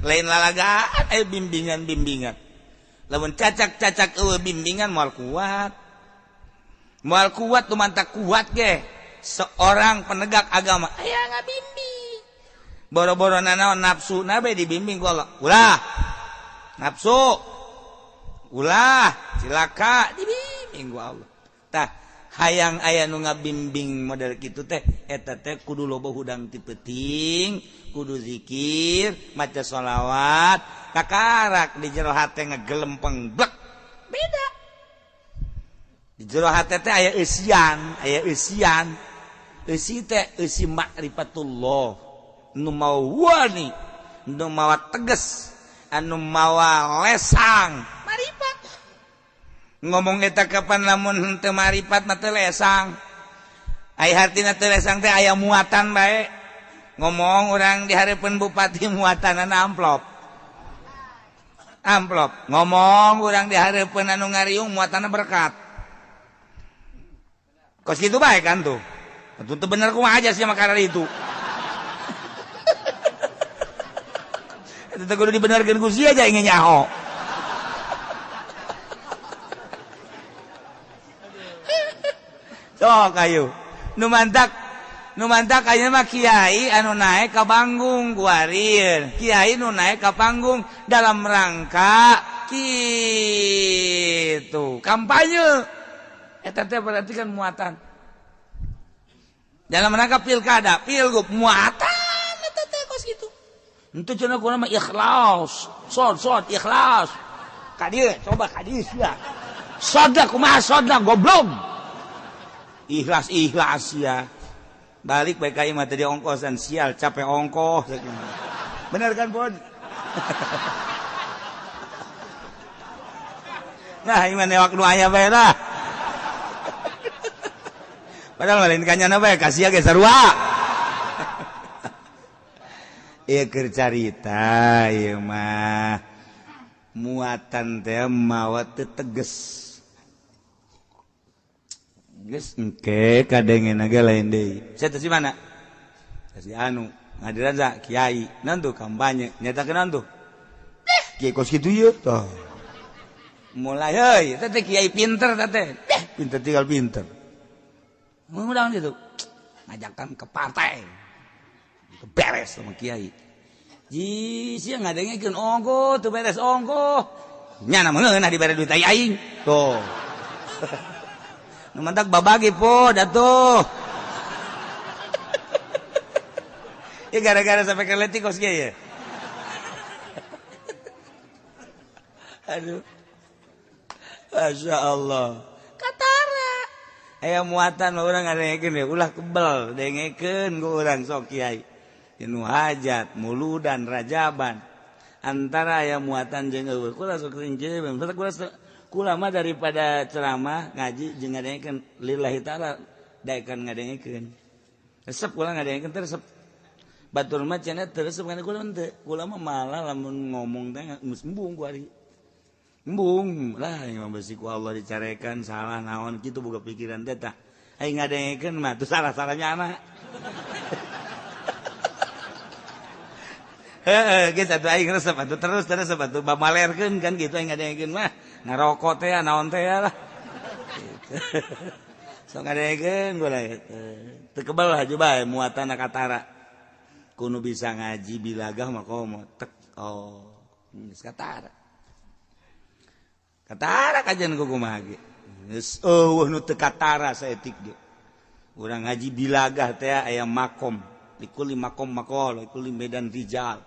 Lain lalagaan aya bimbingan-bimbingan. Lamun cacak-cacak eueuh bimbingan moal kuat. Moal kuat tu mantak kuat ge. Seorang penegak agama aya ngabimbing. Boro-boro nanaon nafsu na bae dibimbing ku Allah. Ulah. Nafsu. Ulah, cilaka dibimbing ku Allah. Tah, Hayang aya nu ngabimbing model kitu teh eta teh kudu loba hudang ti peuting, kudu zikir, maca sholawat, kakarak di jero hate ngegelempeng blek. Beda. Di jero hate teh aya eusian, aya eusian. Eusi teh eusi makrifatullah. Nu mawa wani, nu mawa tegas, anu mawa lesang, marifat. Ngomong eta kapan lamun henteu maripat mah teu lesang. Ai hartina teu lesang teh aya muatan bae. Ngomong urang di hareupeun bupati muatanana amplop. Amplop. Ngomong urang di hareupeun anu ngariung muatanna berkat. Kos kitu bae kan tuh. Atuh teu bener kumaha aja sih makanan itu. Eta teh kudu dibenerkeun ku sia aja ingin nyaho. Sok ayo. Nu mantak ayeuna mah kiai anu naek ka panggung kuarir. Kiai nu naek ka panggung dalam rangka kitu kampanye. Eta teh berarti kan muatan. Dalam rangka pilkada, pilgub muatan eta teh kos kitu. Henteu cenah kumaha mah ikhlas. Sod ikhlas. Ka dieu coba ka dieu sia. Sodna kumaha sodna goblok. Ikhlas ya. Balik baik ka imah tadi ongkosan sial capek ongkoh. Bener kan, Bon? Nah, imah newak nu aya bae lah. Padahal lain kanyana bae kasih ge sarua. Ieu keur carita ieu mah. Muatan teh mawa teu teges. Geus engke kadengen ge lain deui. Saya teh si mana? Si anu ngadiran sa kiai, naon tuh kampanye, nyatakeun naon tuh? Kiai kos kitu ieu tah. Mulai heuy, teh teh kiai pinter teh teh. Pinter tinggal pinter. Ngundang gitu. Ngajakan ke partai. Beres sama kiai. Ji sia ngadengekeun ongkoh teu beres ongkoh. Nyana mah ngeunah dibere duit aing. Tuh. Nu mantak babagi po datuh. Ya gara-gara sampai ke leutik kos kieu ya. Aduh. Masya Allah. Katara. Aya muatan mah urang ngadengekeun we ulah kebel dengekeun ku urang sok kiai. Nu hajat, muludan, rajaban. Antara aya muatan jeung eueuh. Kula sok sering kula mah daripada ceramah ngaji jeung ngadengekeun lillahi taala daekan ngadengekeun. Resep kula ngadengekeun teh resep. Batur mah cenah teu resep kana kula henteu. Kula mah malah lamun ngomong teh geus embung ku ari. Embung lah yang besi ku Allah dicarekan salah naon kitu boga pikiran teh tah. Ai ngadengekeun mah teu salah-salahnya anak. Heeh, geus atuh aing resep atuh terus resep atuh bamalerkeun kan kitu aing ngadengekeun mah. Ngarokok teh naon teh lah. Sok ngadengekeun gua teu kebel haju bae muatan katara. Kudu bisa ngaji bilagah mah komo tek oh geus katara. Katara kajian ku kumaha ge. Geus eueuh nu teu katara saeutik ge. Urang ngaji bilagah teh aya makom, likuli makom maqal, likuli medan rijal.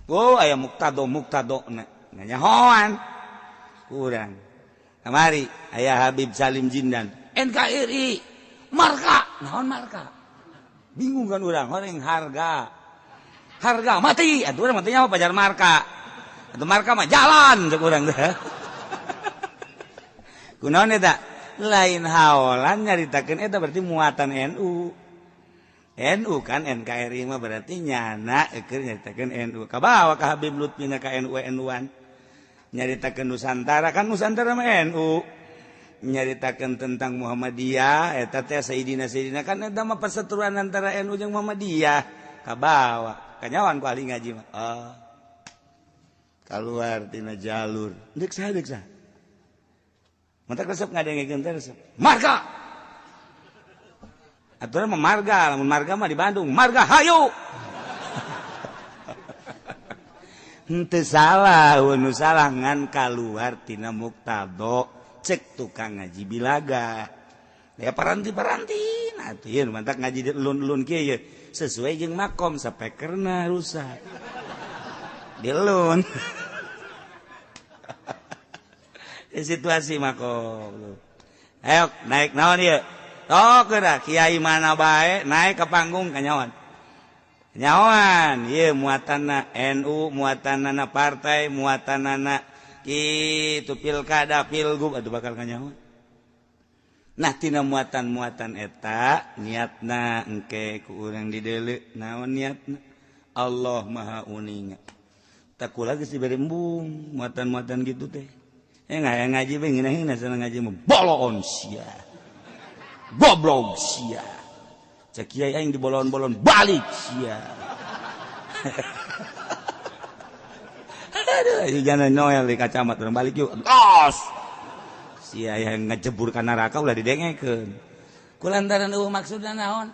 Oh aya muktado muktadona. Nganyahoan. Kurang. Kamari aya Habib Salim Jindan NKRI marka naon marka bingung kan urang horeng harga harga mati atuh urang matinya apa pajar marka atuh marka mah jalan cek urang teh kunaon eta lain haolan nyaritakeun eta berarti muatan NU NU kan NKRI mah berarti nyana keur nyaritakeun NU kabawa ka Habib Lutfi na ka NU NU-an nyaritakeun Nusantara kan Nusantara mah NU nyaritakeun tentang Muhammadiyah eta teh Sayyidina Sayyidina kan eta mah perseteruan antara NU jeung Muhammadiyah kabawa kanyawan ku ahli ngaji mah oh kaluar tina jalur deuk saha deuk saha mantak resep ngadengekeun teh resep marga aturan mah marga lamun marga mah di Bandung marga hayu. Henteu salah nu salah ngan kaluar tina muktado cek tukang ngaji bilaga. Ya paranti-paranti nah tuh ieu mantak ngaji lun-lun kieu ye sesuai jeung makom sapekerna rusak. Dilun. Situasi makom. Ayo naik naon ieu? Tok geura kiai mana bae naik ke panggung kanyawan. Nyawan ieu muatanna NU, muatanna partai, muatanna kitu pilkada, pilgub atuh bakal kanyawan. Nah tina muatan-muatan eta niatna engke ku urang dideuleu naon niatna Allah Maha Uninga. Tak kula geus dibere embung muatan-muatan gitu teh. Ngaya ngaji bae ngeunah-ngeunah sana ngaji mah bolon sia. Goblok sia. Cek kiai aing dibolon-bolon balik sia. Aduh, jangan Noel di kacamat urang balik yuk. Tos. Sia yang ngejebur ka neraka ulah didengekeun. Kulantaran eueuh maksudna naon?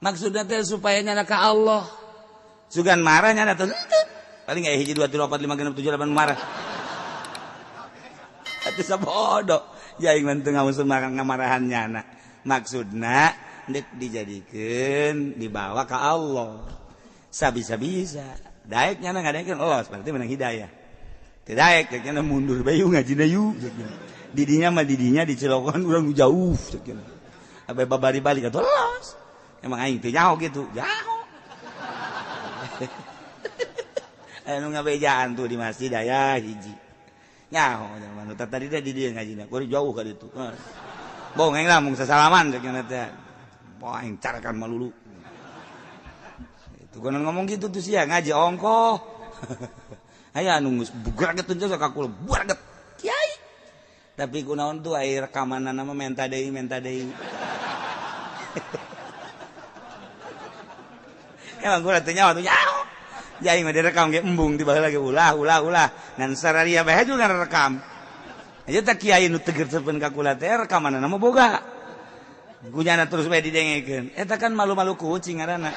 Maksudna teh supaya nyana ka Allah. Sugan marah nyana teh. Paling aya 1 2 3 4 5 6 7 8 marah. Atuh sabodo. Ya aing mah teu ngamusuh ngamarahan nyana. Maksudna deuk dijadikeun dibawa ka Allah. Sabisa-bisa. Daek nyana ngadengekeun Allah berarti menang hidayah. Teu daek nyana mundur bae ngajina yuk. Didinya mah didinya di Cilokan urang jauh cek abe babari balik atuh los. Emang aing teu nyaho kitu, nyaho. Anu ngabejaan tuh di masjid aya hiji. Nyaho zaman tadi teh di dieu ngajina, kudu jauh ka ditu. Bohong aing lah mung sasalaman cek teh. Boh aing carakan malulu. Itu kono ngomong gitu tuh sia ngaji ongkoh. Aya anu geus bugraget teh ka kula bugraget. Kiai. Tapi kunaon tuh air rekamanna mah menta deui menta deui. Emang gua teh nyawa tuh nyaho. Jadi mah direkam ge embung tiba lagi ulah ulah ulah. Ngan sararia bae juga rekam. Aja teh kiai nu teger sepen ka kula teh rekamanna mah boga. Gunyana terus bae didengekeun. Eta kan malu-malu kucing ngaranna.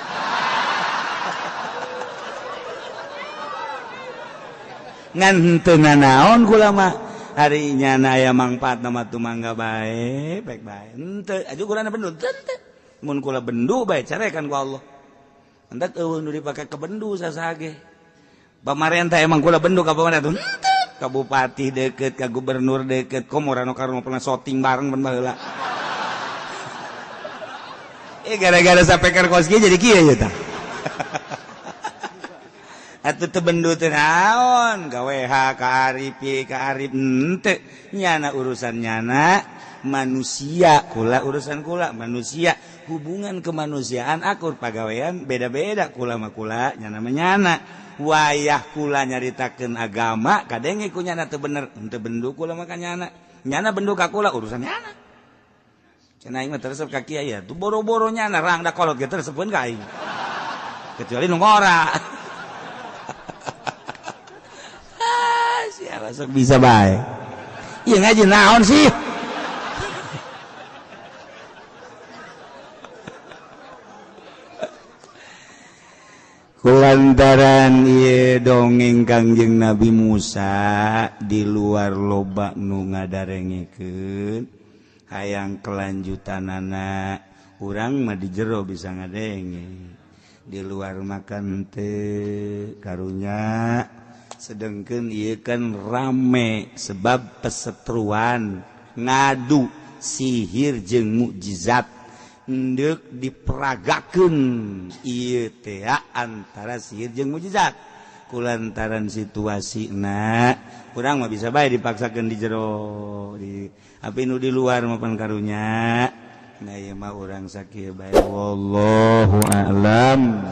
Ngan henteu nanaon kula mah. Hari nyana aya mangfaat nama tu mangga bae, baik bae. Henteu aju kulana bendu teu. Mun kula bendu bae carekan ku Allah. Entak eueuh nu dipake ke bendu sasage. Pamarentah emang kula bendu ka pamarentah henteu. Ka bupati deket, ka gubernur deket, komo Rano Karno pernah syuting bareng ban baheula. Gara-gara sapeker kos kieu jadi kieu ye tah. Atuh teu bendu teh naon, ka WH, ka Arif, ka Arif henteu. Nyana urusan nyana manusia, kula urusan kula manusia, hubungan kemanusiaan akur pagawean beda-beda kula mah kula, nyana mah nyana. Wayah kula nyaritakeun agama kadenge ku nyana teu bener, henteu bendu kula mah ka nyana. Nyana bendu ka kula urusan nyana. Cenah aing mah teresep ka kiai ya, tuh boro-boro nyana rangda kolot ge teresepeun ka aing. Kecuali nu ngora. Siapa sok bisa bae. Ieu ngaji naon sih? Kulantaran ieu dongeng Kangjeng Nabi Musa di luar loba nu ngadarengekeun hayang kelanjutanana urang mah di jero bisa ngadenge. Di luar makan teu karunya. Sedangkan ieu kan rame sebab pesetruan ngadu sihir jeung mukjizat endek diperagakeun ieu teh antara sihir jeung mukjizat kulantaran situasina urang mah bisa bae dipaksakeun di jero di api nu di luar mah pan karunya nah ieu mah urang sakieu bae wallahu a'lam.